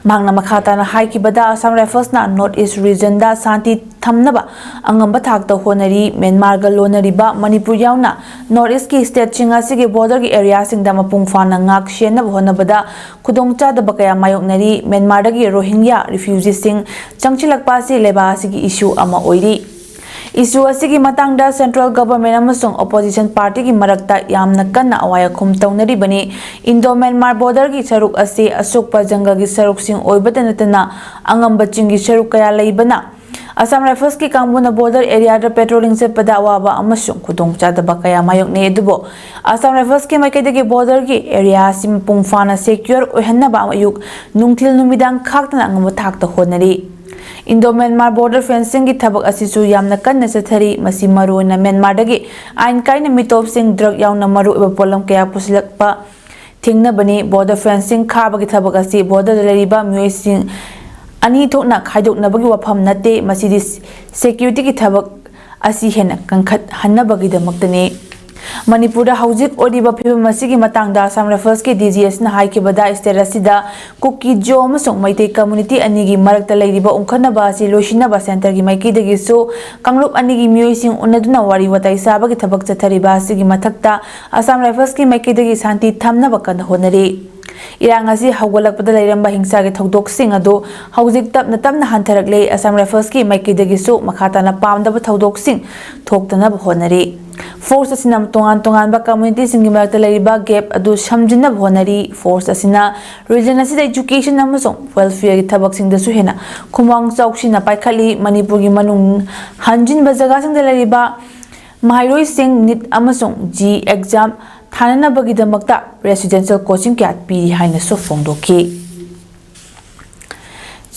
ꯃꯍꯥꯛꯅ ꯃꯈꯥ ꯇꯥꯅ ꯍꯥꯏꯈꯤꯕꯗ, ꯑꯁꯥꯝ ꯔꯥꯏꯐꯜꯁꯅ ꯅꯣꯔꯠ ꯏꯁ ꯔꯤꯖꯟꯗ ꯁꯥꯟꯇꯤ ꯊꯝꯅꯕ ꯑꯉꯝꯕ ꯊꯥꯛꯇ ꯍꯣꯠꯅꯔꯤ꯫ ꯃ꯭ꯌꯥꯟꯃꯥꯔꯒ ꯂꯣꯟꯅꯔꯤꯕ ꯃꯅꯤꯄꯨꯔ ꯌꯥꯎꯅ ꯅꯣꯔꯠ ꯏꯁꯀꯤ ꯁ꯭ꯇꯦꯠꯁꯤꯡ ꯑꯁꯤꯒꯤ ꯕꯣꯔꯗꯔꯒꯤ ꯑꯦꯔꯤꯌꯥꯁꯤꯡꯗ ꯃꯄꯨꯡ ꯐꯥꯅ ꯉꯥꯛ ꯁꯦꯟꯅꯕ ꯍꯣꯠꯅꯕꯗ ꯈꯨꯗꯣꯡꯆꯥꯗꯕ ꯀꯌꯥ ꯃꯥꯌꯣꯛꯅꯔꯤ꯫ ꯃ꯭ꯌꯥꯟꯃꯥꯔꯗꯒꯤ ꯔꯣꯍꯤꯡꯒ꯭ꯌꯥ ꯔꯤꯐ꯭ꯌꯨꯖꯤꯁꯤꯡ ꯆꯪꯁꯤꯜꯂꯛꯄ ꯑꯁꯤ ꯂꯩꯕꯥꯛ ꯑꯁꯤꯒꯤ ꯏꯁꯨ ꯑꯃ ꯑꯣꯏꯔꯤ꯫ ꯏꯁꯨ ꯑꯁꯤꯒꯤ ꯃꯇꯥꯡꯗ ꯁꯦꯟꯇ꯭ꯔꯦꯜ ꯒꯚꯔꯟꯃꯦꯟꯠ ꯑꯃꯁꯨꯡ ꯑꯣꯄꯣꯖꯤꯁꯟ ꯄꯥꯔꯇꯤꯒꯤ ꯃꯔꯛꯇ ꯌꯥꯝꯅ ꯀꯟꯅ ꯑꯋꯥꯏ ꯑꯈꯨꯝ ꯇꯧꯅꯔꯤꯕꯅꯤ꯫ ꯏꯟꯗꯣ ꯃ꯭ꯌꯥꯟꯃꯥꯔ ꯕꯣꯔꯗꯔꯒꯤ ꯁꯔꯨꯛ ꯑꯁꯤ ꯑꯁꯣꯛꯄ ꯖꯪꯒꯜꯒꯤ ꯁꯔꯨꯛꯁꯤꯡ ꯑꯣꯏꯕꯇ ꯅꯠꯇꯅ ꯑꯉꯝꯕ ꯆꯤꯡꯒꯤ ꯁꯔꯨꯛ ꯀꯌꯥ ꯂꯩꯕꯅ ꯑꯁꯥꯝ ꯔꯥꯏꯐꯜꯁꯀꯤ ꯀꯥꯡꯕꯨꯅ ꯕꯣꯔꯗꯔ ꯑꯦꯔꯤꯌꯥꯗ ꯄꯦꯇ꯭ꯔꯣꯂꯤꯡ ꯆꯠꯄꯗ ꯑꯋꯥꯕ ꯑꯃꯁꯨꯡ ꯈꯨꯗꯣꯡꯆꯥꯗꯕ ꯀꯌꯥ ꯃꯥꯌꯣꯛꯅꯩ꯫ ꯑꯗꯨꯕꯨ ꯑꯁꯥꯝ ꯔꯥꯏꯐꯜꯁꯀꯤ ꯃꯥꯏꯀꯩꯗꯒꯤ ꯕꯣꯔꯗꯔꯒꯤ ꯑꯦꯔꯤꯌꯥ ꯑꯁꯤ ꯃꯄꯨꯡ ꯐꯥꯅ ꯁꯦꯀ꯭ꯌꯣꯔ ꯑꯣꯏꯍꯟꯅꯕ ꯑꯌꯨꯛ ꯅꯨꯡꯊꯤꯜ ꯅꯨꯃꯤꯗꯥꯡ ꯈꯥꯛꯇꯅ ꯑꯉꯝꯕ ꯊꯥꯛꯇ ꯍꯣꯠꯅꯔꯤ꯫ ꯏꯟꯗꯣ ꯃ꯭ꯌꯥꯟꯃꯥꯔ ꯕꯣꯔꯗꯔ ꯐꯦꯟꯁꯤꯡꯒꯤ ꯊꯕꯛ ꯑꯁꯤꯁꯨ ꯌꯥꯝꯅ ꯀꯟꯅ ꯆꯠꯊꯔꯤ꯫ ꯃꯁꯤ ꯃꯔꯨꯑꯣꯏꯅ ꯃ꯭ꯌꯥꯟꯃꯥꯔꯗꯒꯤ ꯑꯥꯏꯟ ꯀꯥꯏꯅ ꯃꯤꯇꯣꯞꯁꯤꯡ, ꯗ꯭ꯔꯒ ꯌꯥꯎꯅ ꯃꯔꯨꯑꯣꯏꯕ ꯄꯣꯠꯂꯝ ꯀꯌꯥ ꯄꯨꯁꯤꯜꯂꯛꯄ ꯊꯦꯡꯅꯕꯅꯤ꯫ ꯕꯣꯔꯗꯔ ꯐꯦꯟꯁꯤꯡ ꯈꯥꯕꯒꯤ ꯊꯕꯛ ꯑꯁꯤ ꯕꯣꯔꯗꯔꯗ ꯂꯩꯔꯤꯕ ꯃꯤꯑꯣꯏꯁꯤꯡ ꯑꯅꯤ ꯊꯣꯛꯅ ꯈꯥꯏꯗꯣꯛꯅꯕꯒꯤ ꯋꯥꯐꯝ ꯅꯠꯇꯦ, ꯃꯁꯤꯗꯤ ꯁꯦꯀ꯭ꯌꯨꯔꯤꯇꯤꯒꯤ ꯊꯕꯛ ꯑꯁꯤ ꯍꯦꯟꯅ ꯀꯟꯈꯠꯍꯟꯅꯕꯒꯤꯗꯃꯛꯇꯅꯤ꯫ ꯃꯅꯤꯄꯨꯔꯗ ꯍꯧꯖꯤꯛ ꯑꯣꯏꯔꯤꯕ ꯐꯤꯕꯝ ꯑꯁꯤꯒꯤ ꯃꯇꯥꯡꯗ ꯑꯁꯥꯝ ꯔꯥꯏꯐꯜꯁꯀꯤ ꯗꯤ ꯖꯤ ꯑꯁꯤꯅ ꯍꯥꯏꯈꯤꯕꯗ, ꯁ꯭ꯇꯦꯠ ꯑꯁꯤꯗ ꯀꯨꯀꯤ ꯖꯣ ꯑꯃꯁꯨꯡ ꯃꯩꯇꯩ ꯀꯝꯃ꯭ꯌꯨꯅꯤꯇꯤ ꯑꯅꯤꯒꯤ ꯃꯔꯛꯇ ꯂꯩꯔꯤꯕ ꯎꯪꯈꯠꯅꯕ ꯑꯁꯤ ꯂꯣꯏꯁꯤꯟꯅꯕ ꯁꯦꯟꯇꯔꯒꯤ ꯃꯥꯏꯀꯩꯗꯒꯤꯁꯨ ꯀꯥꯡꯂꯨꯞ ꯑꯅꯤꯒꯤ ꯃꯤꯑꯣꯏꯁꯤꯡ ꯎꯅꯗꯨꯅ ꯋꯥꯔꯤ ꯋꯥꯇꯥꯏ ꯁꯥꯕꯒꯤ ꯊꯕꯛ ꯆꯠꯊꯔꯤꯕ ꯑꯁꯤꯒꯤ ꯃꯊꯛꯇ ꯑꯁꯥꯝ ꯔꯥꯏꯐꯜꯁꯀꯤ ꯃꯥꯏꯀꯩꯗꯒꯤ ꯁꯥꯟꯇꯤ ꯊꯝꯅꯕ ꯀꯟꯅ ꯍꯣꯠꯅꯔꯤ꯫ ꯏꯔꯥꯡ ꯑꯁꯤ ꯍꯧꯒꯠꯂꯛꯄꯗ ꯂꯩꯔꯝꯕ ꯍꯤꯡꯁꯥꯒꯤ ꯊꯧꯗꯣꯛꯁꯤꯡ ꯑꯗꯨ ꯍꯧꯖꯤꯛ ꯇꯞꯅ ꯇꯞꯅ ꯍꯟꯊꯔꯛꯂꯦ꯫ ꯑꯁꯥꯝ ꯔꯥꯏꯐꯜꯁꯀꯤ ꯃꯥꯏꯀꯩꯗꯒꯤꯁꯨ ꯃꯈꯥ ꯇꯥꯅ ꯄꯥꯝꯗꯕ ꯊꯧꯗꯣꯛꯁꯤꯡ ꯊꯣꯛꯇꯅꯕ ꯍꯣꯠꯅꯔꯤ꯫ ꯐꯣꯔꯁ ꯑꯁꯤꯅ ꯇꯣꯉꯥꯟ ꯇꯣꯉꯥꯟꯕ ꯀꯝꯃ꯭ꯌꯨꯅꯤꯇꯤꯁꯤꯡꯒꯤ ꯃꯔꯛꯇ ꯂꯩꯔꯤꯕ ꯒꯦꯞ ꯑꯗꯨ ꯁꯝꯖꯤꯟꯅꯕ ꯍꯣꯠꯅꯔꯤ꯫ ꯐꯣꯔꯁ ꯑꯁꯤꯅ ꯔꯤꯖꯟ ꯑꯁꯤꯗ ꯏꯖꯨꯀꯦꯁꯟ ꯑꯃꯁꯨꯡ ꯋꯦꯜꯐꯤꯌꯔꯒꯤ ꯊꯕꯛꯁꯤꯡꯗꯁꯨ ꯍꯦꯟꯅ ꯈꯨꯃꯥꯡ ꯆꯥꯎꯁꯤꯟꯅ ꯄꯥꯏꯈꯠꯂꯤ꯫ ꯃꯅꯤꯄꯨꯔꯒꯤ ꯃꯅꯨꯡ ꯍꯟꯖꯤꯟꯕ ꯖꯒꯥꯁꯤꯡꯗ ꯂꯩꯔꯤꯕ ꯃꯍꯩꯔꯣꯏꯁꯤꯡ ꯅꯤꯠ ꯑꯃꯁꯨꯡ ꯖꯤ ꯑꯦꯛꯖꯥꯝ ꯊꯥꯅꯅꯕꯒꯤꯗꯃꯛꯇ ꯔꯦꯁꯤꯗꯦꯟꯁꯤꯌꯦꯜ ꯀꯣꯆꯤꯡ ꯀꯌꯥ ꯄꯤꯔꯤ ꯍꯥꯏꯅꯁꯨ ꯐꯣꯡꯗꯣꯛꯈꯤ꯫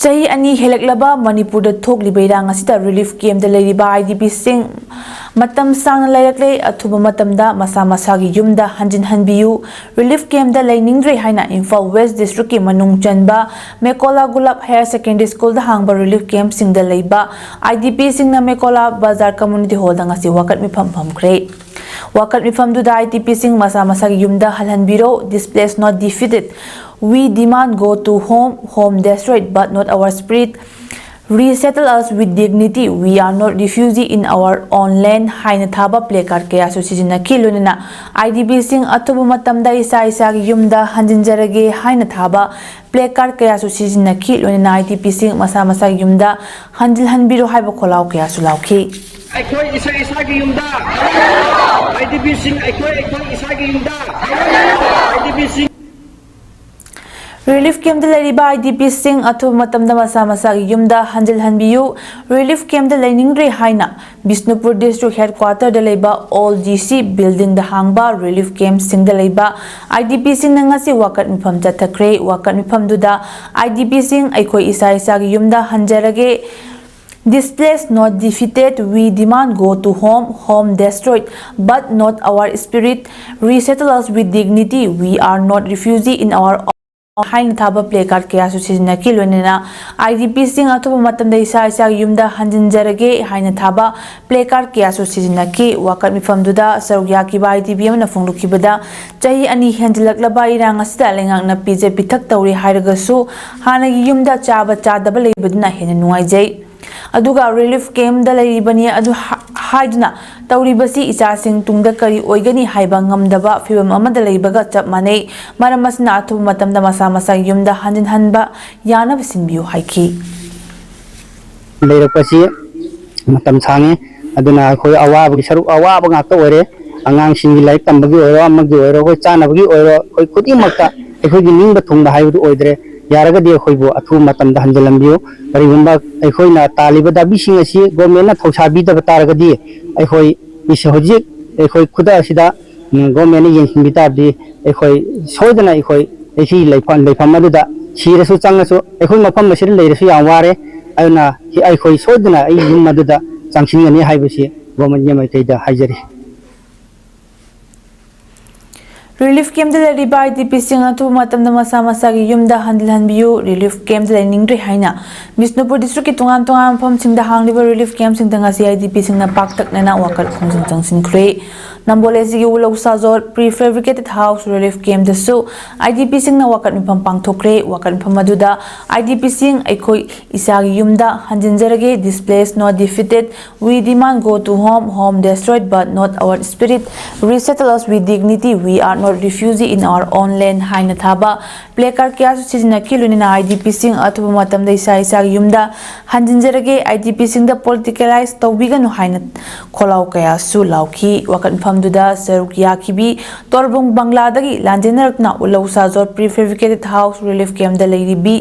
ꯆꯍꯤ ꯑꯅꯤ ꯍꯦꯜꯂꯛꯂꯕ ꯃꯅꯤꯄꯨꯔꯗ ꯊꯣꯛꯂꯤꯕ ꯏꯔꯥꯡ ꯑꯁꯤꯗ ꯔꯤꯂꯤꯐ ꯀꯦꯝꯞꯇ ꯂꯩꯔꯤꯕ ꯑꯥꯏ ꯗꯤ ꯄꯤꯁꯤꯡ ꯃꯇꯝ ꯁꯥꯡꯅ ꯂꯩꯔꯛꯂꯦ꯫ ꯑꯊꯨꯕ ꯃꯇꯝꯗ ꯃꯁꯥ ꯃꯁꯥꯒꯤ ꯌꯨꯝꯗ ꯍꯟꯖꯤꯟꯍꯟꯕꯤꯌꯨ꯫ ꯔꯤꯂꯤꯐ ꯀꯦꯝꯞꯇ ꯂꯩꯅꯤꯡꯗ꯭ꯔꯦ ꯍꯥꯏꯅ ꯏꯝꯐꯥꯜ ꯋꯦꯁ ꯗꯤꯁꯇ꯭ꯔꯤꯛꯀꯤ ꯃꯅꯨꯡ ꯆꯟꯕ ꯃꯦꯀꯣꯂꯥ ꯒꯨꯂꯥꯞ ꯍꯥꯌꯔ ꯁꯦꯀꯦꯟꯗꯔꯤ ꯁ꯭ꯀꯨꯜꯗ ꯍꯥꯡꯕ ꯔꯤꯂꯤꯐ ꯀꯦꯝꯞꯁꯤꯡꯗ ꯂꯩꯕ ꯑꯥꯏ ꯗꯤ ꯄꯤꯁꯤꯡꯅ ꯃꯦꯀꯣꯂꯥ ꯕꯖꯥꯔ ꯀꯝꯃ꯭ꯌꯨꯅꯤꯇꯤ ꯍꯣꯜꯗ ꯉꯁꯤ ꯋꯥꯀꯠ ꯃꯤꯐꯝ ꯐꯝꯈ꯭ꯔꯦ꯫ ꯋꯥꯀꯠ ꯃꯤꯐꯝꯗꯨꯗ IDPꯁꯤꯡ ꯃꯁꯥ ꯃꯁꯥꯒꯤ ꯌꯨꯝꯗ ꯍꯜꯍꯟꯕꯤꯔꯣ, displaced not defeated, we demand go to home, home destroyed but not our spirit, resettle us with dignity, we are not refugee in our own land ꯍꯥꯏꯅ ꯊꯥꯕ placard ꯀꯌꯥꯁꯨ ꯁꯤꯖꯤꯟꯅꯈꯤ꯫ ꯂꯣꯏꯅꯅ IDPꯁꯤꯡ ꯑꯊꯨꯕ ꯃꯇꯝꯗ ꯏꯁꯥ ꯏꯁꯥꯒꯤ ꯌꯨꯝꯗ ꯍꯟꯖꯤꯟꯖꯔꯒꯦ ꯍꯥꯏꯅ ꯊꯥꯕ placard ꯀꯌꯥꯁꯨ ꯁꯤꯖꯤꯟꯅꯈꯤ꯫ ꯂꯣꯏꯅꯅ IDPꯁꯤꯡ ꯃꯁꯥ ꯃꯁꯥꯒꯤ ꯌꯨꯝꯗ ꯍꯟꯖꯤꯜꯍꯟꯕꯤꯔꯣ ꯍꯥꯏꯕ ꯈꯣꯜꯂꯥꯎ ꯀꯌꯥꯁꯨ ꯂꯥꯎꯈꯤ꯫ ꯑꯩꯈꯣꯏ ꯏꯁꯥ ꯏꯁꯥꯒꯤ ꯌꯨꯝꯗ IDPꯁꯤꯡ ꯑꯩꯈꯣꯏ ꯑꯩꯈꯣꯏ ꯏꯁꯥꯒꯤ ꯌꯨꯝꯗ IDPꯁꯤꯡ Relief campꯇ ꯂꯩꯔꯤꯕ IDPꯁꯤꯡ ꯑꯊꯨꯕ ꯃꯇꯝꯗ ꯃꯁꯥ ꯃꯁꯥꯒꯤ ꯌꯨꯝꯗ ꯍꯟꯖꯤꯜꯍꯟꯕꯤꯌꯨ꯫ Relief campꯇ ꯂꯩꯅꯤꯡꯗ꯭ꯔꯦ ꯍꯥꯏꯅ ꯕꯤꯁꯅꯨꯄꯨꯔ district headquarterꯗ ꯂꯩꯕ old DC buildingꯗ ꯍꯥꯡꯕ relief campꯁꯤꯡꯗ ꯂꯩꯕ IDPꯁꯤꯡꯅ ꯉꯁꯤ ꯋꯥꯀꯠ ꯃꯤꯐꯝ ꯆꯠꯊꯈ꯭ꯔꯦ꯫ ꯋꯥꯀꯠ ꯃꯤꯐꯝꯗꯨꯗ IDPꯁꯤꯡ ꯑꯩꯈꯣꯏ ꯏꯁꯥ ꯏꯁꯥꯒꯤ ꯌꯨꯝꯗ ꯍꯟꯖꯔꯒꯦ, displaced not defeated, we demand go to home, home destroyed but not our spirit, resettle us with dignity, we are not refugee in our own ꯍꯥꯏꯅ ꯊꯥꯕ placard ꯀꯌꯥꯁꯨ ꯁꯤꯖꯤꯟꯅꯈꯤ꯫ ꯂꯣꯏꯅꯅ IDPꯁꯤꯡ ꯑꯊꯨꯕ ꯃꯇꯝꯗ ꯏꯁꯥ ꯏꯁꯥꯒꯤ ꯌꯨꯝꯗ ꯍꯟꯖꯤꯟꯖꯔꯒꯦ ꯍꯥꯏꯅ ꯊꯥꯕ placard ꯀꯌꯥꯁꯨ ꯁꯤꯖꯤꯟꯅꯈꯤ꯫ ꯋꯥꯀꯠ ꯃꯤꯐꯝꯗꯨꯗ ꯁꯔꯨꯛ ꯌꯥꯈꯤꯕ IDP ꯑꯃꯅ ꯐꯣꯡꯗꯣꯛꯈꯤꯕꯗ, ꯆꯍꯤ ꯑꯅꯤ ꯍꯦꯟꯖꯤꯜꯂꯛꯂꯕ ꯏꯔꯥꯡ ꯑꯁꯤꯗ ꯂꯩꯉꯥꯛꯅ ꯄꯤꯖ ꯄꯤꯊꯛ ꯇꯧꯔꯦ ꯍꯥꯏꯔꯒꯁꯨ ꯍꯥꯟꯅꯒꯤ ꯌꯨꯝꯗ ꯆꯥꯕ ꯆꯥꯗꯕ ꯂꯩꯕꯗꯨꯅ ꯍꯦꯟꯅ ꯅꯨꯡꯉꯥꯏꯖꯩ꯫ ꯑꯗꯨꯒ relief campꯗ ꯂꯩꯔꯤꯕꯅꯤ ꯑꯗꯨ ꯍꯥ-, ꯍꯥꯏꯗꯨꯅ ꯇꯧꯔꯤꯕꯁꯤ ꯏꯆꯥꯁꯤꯡ ꯇꯨꯡꯗ ꯀꯔꯤ ꯑꯣꯏꯒꯅꯤ ꯍꯥꯏꯕ ꯉꯝꯗꯕ ꯐꯤꯚꯝ ꯑꯃꯗ ꯂꯩꯕꯒ ꯆꯞ ꯃꯥꯟꯅꯩ꯫ ꯃꯔꯝ ꯑꯁꯤꯅ ꯑꯊꯨꯕ ꯃꯇꯝꯗ ꯃꯁꯥ ꯃꯁꯥꯒꯤ ꯌꯨꯝꯗ ꯍꯟꯖꯤꯟꯍꯟꯕ ꯌꯥꯅꯕ ꯁꯤꯟꯕꯤꯌꯨ ꯍꯥꯏꯈꯤ꯫ ꯂꯩꯔꯛꯄꯁꯤ ꯃꯇꯝ ꯁꯥꯡꯉꯦ꯫ ꯑꯗꯨꯅ ꯑꯩꯈꯣꯏ ꯑꯋꯥꯕꯒꯤ ꯁꯔꯨꯛ ꯑꯋꯥꯕ ꯉꯥꯛꯇ ꯑꯣꯏꯔꯦ꯫ ꯑꯉꯥꯡꯁꯤꯡꯒꯤ ꯂꯥꯏꯔꯤꯛ ꯇꯝꯕꯒꯤ ꯑꯣꯏꯔꯣ, ꯑꯃꯒꯤ ꯑꯣꯏꯔꯣ, ꯑꯩꯈꯣꯏ ꯆꯥꯅꯕꯒꯤ ꯑꯣꯏꯔꯣ, ꯑꯩꯈꯣꯏ ꯈꯨꯗꯤꯡꯃꯛꯇ ꯑꯩꯈꯣꯏꯒꯤ ꯅꯤꯡꯕ ꯊꯨꯡꯕ ꯍꯥꯏꯕꯗꯨ ꯑꯣꯏꯗ꯭ꯔꯦ꯫ ꯌꯥꯔꯒꯗꯤ ꯑꯩꯈꯣꯏꯕꯨ ꯑꯊꯨꯕ ꯃꯇꯝꯗ ꯍꯟꯖꯤꯜꯍꯟꯕꯤꯌꯨ꯫ ꯀꯔꯤꯒꯨꯝꯕ ꯑꯩꯈꯣꯏꯅ ꯇꯥꯜꯂꯤꯕ ꯗꯥꯕꯤꯁꯤꯡ ꯑꯁꯤ governmentꯅ ꯊꯧꯁꯥꯕꯤꯗꯕ ꯇꯥꯔꯒꯗꯤ, ꯑꯩꯈꯣꯏ ꯏꯁ-, ꯍꯧꯖꯤꯛ ꯑꯩꯈꯣꯏ ꯈꯨꯗꯛ ꯑꯁꯤꯗ, ꯎꯝ, governmentꯅ ꯌꯦꯡꯁꯤꯟꯕꯤ ꯇꯥꯔꯗꯤ, ꯑꯩꯈꯣꯏ ꯁꯣꯏꯗꯅ ꯑꯩꯈꯣꯏ, ꯑꯩꯈꯣꯏ ꯂꯩꯐꯝ, ꯂꯩꯐꯝ ꯑꯗꯨꯗ ꯁꯤꯔꯁꯨ ꯆꯪꯉꯁꯨ, ꯑꯩꯈꯣꯏ ꯃꯐꯝ ꯑꯁꯤꯗ ꯂꯩꯔꯁꯨ ꯌꯥꯝ ꯋꯥꯔꯦ꯫ ꯑꯗꯨꯅ ꯑꯩꯈꯣꯏ ꯁꯣꯏꯗꯅ ꯑꯩ ꯌꯨꯝ ꯑꯗꯨꯗ ꯆꯪꯁꯤꯟꯒꯅꯤ ꯍꯥꯏꯕꯁꯤ governmentꯀꯤ ꯃꯥꯏꯀꯩꯗ ꯍꯥꯏꯖꯔꯤ꯫ Relief campꯇ ꯂꯩꯔꯤꯕ IDPꯁꯤꯡ ꯑꯊꯨꯕ ꯃꯇꯝꯗ ꯃꯁꯥ ꯃꯁꯥꯒꯤ ꯌꯨꯝꯗ ꯍꯟꯖꯤꯜꯍꯟꯕꯤꯌꯨ꯫ Relief campꯇ ꯂꯩꯅꯤꯡꯗ꯭ꯔꯦ ꯍꯥꯏꯅ ꯕꯤꯁꯅꯨꯄꯨꯔ districtꯀꯤ ꯇꯣꯉꯥꯟ ꯇꯣꯉꯥꯟꯕ ꯃꯐꯝꯁꯤꯡꯗ ꯍꯥꯡꯂꯤꯕ relief campꯁꯤꯡꯗ ꯉꯁꯤ IDPꯁꯤꯡꯅ ꯄꯥꯛꯇꯛꯅꯅ ꯋꯥꯀꯠ ꯈꯣꯡꯖꯪ ꯆꯪꯁꯤꯟꯈ꯭ꯔꯦ꯫ ꯅꯝꯕꯣꯜ ꯑꯦꯁꯤꯒꯤ ꯎꯂꯧꯁꯥꯖꯣꯠ Prefabricated House Relief Campꯗꯁꯨ IDPꯁꯤꯡꯅ ꯋꯥꯀꯠ ꯃꯤꯐꯝ ꯄꯥꯡꯊꯣꯛꯈ꯭ꯔꯦ꯫ ꯋꯥꯀꯠ ꯃꯤꯐꯝ ꯑꯗꯨꯗ IDPꯁꯤꯡ ꯑꯩꯈꯣꯏ ꯏꯁꯥꯒꯤ ꯌꯨꯝꯗ ꯍꯟꯖꯤꯟꯖꯔꯒꯦ, displaced not defeated, we demand go to home, home destroyed but not our spirit, resettle us with dignity, we are not refugee in our own land ꯍꯥꯏꯅ ꯊꯥꯕ placard ꯀꯌꯥꯁꯨ ꯁꯤꯖꯤꯟꯅꯈꯤ꯫ ꯂꯣꯏꯅꯅ IDPꯁꯤꯡ ꯑꯊꯨꯕ ꯃꯇꯝꯗ ꯏꯁꯥ ꯏꯁꯥꯒꯤ ꯌꯨꯝꯗ ꯍꯟꯖꯤꯟꯖꯔꯒꯦ, IDPꯁꯤꯡꯗ politicalize ꯇꯧꯕꯤꯒꯅꯨ ꯍꯥꯏꯅ ꯈꯣꯜꯂꯥꯎ ꯀꯌꯥꯁꯨ ꯂꯥꯎꯈꯤ꯫ ꯋꯥꯀꯠ ꯃꯤꯐꯝꯗꯨꯗ ꯁꯔꯨꯛ ꯌꯥꯈꯤꯕꯤ ꯇꯣꯔꯕꯨꯡ ꯕꯪꯒ꯭ꯂꯥꯗꯒꯤ ꯂꯥꯟꯖꯦꯟꯅꯔꯛꯇꯨꯅ ꯎꯂꯧꯁꯥꯖꯣꯠ Prefabricated House Relief Campꯗ ꯂꯩꯔꯤꯕꯤ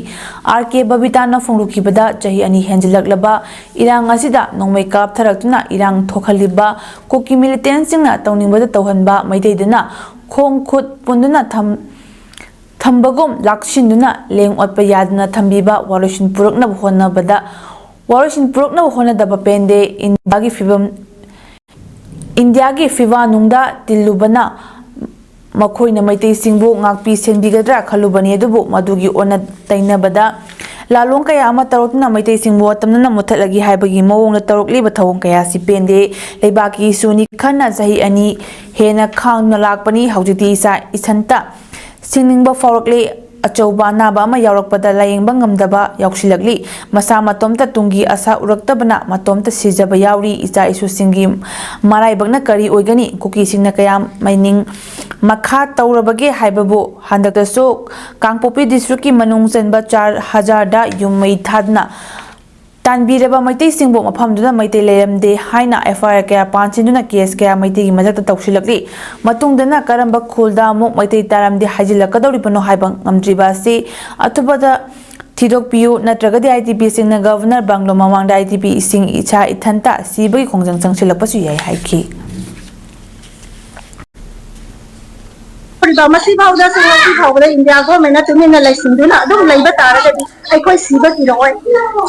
R K ꯕꯕꯤꯇꯥꯅ ꯐꯣꯡꯗꯣꯛꯈꯤꯕꯗ, ꯆꯍꯤ ꯑꯅꯤ ꯍꯦꯟꯖꯤꯜꯂꯛꯂꯕ ꯏꯔꯥꯡ ꯑꯁꯤꯗ ꯅꯣꯡꯃꯩ ꯀꯥꯞꯊꯔꯛꯇꯨꯅ ꯏꯔꯥꯡ ꯊꯣꯛꯍꯜꯂꯤꯕ ꯀꯨꯀꯤ militantꯁꯤꯡꯅ ꯇꯧꯅꯤꯡꯕꯗ ꯇꯧꯍꯟꯕ, ꯃꯩꯇꯩꯗꯅ ꯈꯣꯡ ꯈꯨꯠ ꯄꯨꯟꯗꯨꯅ ꯊꯝ-, ꯊꯝꯕꯒꯨꯝ ꯂꯥꯛꯁꯤꯟꯗꯨꯅ ꯂꯦꯡ ꯑꯣꯠꯄ ꯌꯥꯗꯅ ꯊꯝꯕꯤꯕ, ꯋꯥꯔꯣꯏꯁꯤꯟ ꯄꯨꯔꯛꯅꯕ ꯍꯣꯠꯅꯕꯗ, ꯋꯥꯔꯣꯏꯁꯤꯟ ꯄꯨꯔꯛꯅꯕ ꯍꯣꯠꯅꯗꯕ ꯄꯦꯟꯗꯦ꯫ ꯏꯟꯗꯤꯌꯥꯒꯤ ꯐꯤꯕꯝ, ꯏꯟꯗꯤꯌꯥꯒꯤ ꯐꯤꯕꯥ ꯅꯨꯡꯗ ꯇꯤꯜꯂꯨꯕꯅ ꯃꯈꯣꯏꯅ ꯃꯩꯇꯩꯁꯤꯡꯕꯨ ꯉꯥꯛꯄꯤ ꯁꯦꯟꯕꯤꯒꯗ꯭ꯔꯥ ꯈꯜꯂꯨꯕꯅꯤ, ꯑꯗꯨꯕꯨ ꯃꯗꯨꯒꯤ ꯑꯣꯟꯅ ꯇꯩꯅꯕꯗ ꯂꯥꯂꯣꯡ ꯀꯌꯥ ꯑꯃ ꯇꯧꯔꯛꯇꯨꯅ ꯃꯩꯇꯩꯁꯤꯡꯕꯨ ꯑꯇꯝꯅꯅ ꯃꯨꯠꯊꯠꯂꯒꯦ ꯍꯥꯏꯕꯒꯤ ꯃꯑꯣꯡꯗ ꯇꯧꯔꯛꯂꯤꯕ ꯊꯧꯑꯣꯡ ꯀꯌꯥ ꯑꯁꯤ ꯄꯦꯟꯗꯦ꯫ ꯂꯩꯕꯥꯛꯀꯤ ꯏꯁꯨꯅꯤ ꯈꯟꯅ ꯆꯍꯤ ꯑꯅꯤ ꯍꯦꯟꯅ ꯈꯥꯡꯗꯨꯅ ꯂꯥꯛꯄꯅꯤ꯫ ꯍꯧꯖꯤꯛꯇꯤ ꯏꯁꯥ ꯏꯊꯟꯇ ꯁꯤꯡꯅꯤꯡꯕ ꯐꯥꯎꯔꯛꯂꯤ꯫ ꯑꯆꯧꯕ ꯑꯅꯥꯕ ꯑꯃ ꯌꯥꯎꯔꯛꯄꯗ ꯂꯥꯌꯦꯡꯕ ꯉꯝꯗꯕ ꯌꯥꯎꯁꯤꯜꯂꯛꯂꯤ꯫ ꯃꯁꯥ ꯃꯇꯣꯝꯇ ꯇꯨꯡꯒꯤ ꯑꯁꯥ ꯎꯔꯛꯇꯕꯅ ꯃꯇꯣꯝꯇ ꯁꯤꯖꯕ ꯌꯥꯎꯔꯤ꯫ ꯏꯆꯥ ꯏꯁꯨꯁꯤꯡꯒꯤ ꯃꯔꯥꯏꯕꯛꯅ ꯀꯔꯤ ꯑꯣꯏꯒꯅꯤ? ꯀꯨꯀꯤꯁꯤꯡꯅ ꯀꯌꯥꯝ ꯃꯩꯅꯤꯡ ꯃꯈꯥ ꯇꯧꯔꯕꯒꯦ ꯍꯥꯏꯕꯕꯨ ꯍꯟꯗꯛꯇꯁꯨ ꯀꯥꯡꯄꯣꯛꯄꯤ districtꯀꯤ ꯃꯅꯨꯡ ꯆꯟꯕ ꯆꯥꯔ ꯍꯖꯥꯔꯗ ꯌꯨꯝ ꯃꯩ ꯊꯥꯗꯨꯅ ꯇꯥꯟꯕꯤꯔꯕ ꯃꯩꯇꯩꯁꯤꯡꯕꯨ ꯃꯐꯝꯗꯨꯗ ꯃꯩꯇꯩ ꯂꯩꯔꯝꯗꯦ ꯍꯥꯏꯅ FIR ꯀꯌꯥ ꯄꯥꯟꯁꯤꯟꯗꯨꯅ case ꯀꯌꯥ ꯃꯩꯇꯩꯒꯤ ꯃꯊꯛꯇ ꯇꯧꯁꯤꯜꯂꯛꯂꯤ꯫ ꯃꯇꯨꯡꯗꯅ ꯀꯔꯝꯕ ꯈꯨꯜꯗ ꯑꯃꯨꯛ ꯃꯩꯇꯩ ꯇꯥꯔꯝꯗꯦ ꯍꯥꯏꯖꯤꯜꯂꯛꯀꯗꯧꯔꯤꯕꯅꯣ ꯍꯥꯏꯕ ꯉꯝꯗ꯭ꯔꯤꯕ ꯑꯁꯤ ꯑꯊꯨꯕꯗ ꯊꯤꯗꯣꯛꯄꯤꯌꯨ, ꯅꯠꯇ꯭ꯔꯒꯗꯤ IDPꯁꯤꯡꯅ Governor bungalow ꯃꯃꯥꯡꯗ IDPꯁꯤꯡ ꯏꯁꯥ ꯏꯊꯟꯇ ꯁꯤꯕꯒꯤ ꯈꯣꯡꯖꯪ ꯆꯪꯁꯤꯜꯂꯛꯄꯁꯨ ꯌꯥꯏ ꯍꯥꯏꯈꯤ꯫ ꯃꯁꯤ ꯐꯥꯎꯗꯁꯨ ꯉꯁꯤ ꯐꯥꯎꯕꯗ ꯏꯟꯗꯤꯌꯥ governmentꯅ ꯇꯨꯃꯤꯟꯅ ꯂꯩꯁꯤꯟꯗꯨꯅ ꯑꯗꯨꯝ ꯂꯩꯕ ꯇꯥꯔꯒꯗꯤ ꯑꯩꯈꯣꯏ ꯁꯤꯕ ꯀꯤꯔꯛꯑꯣꯏ꯫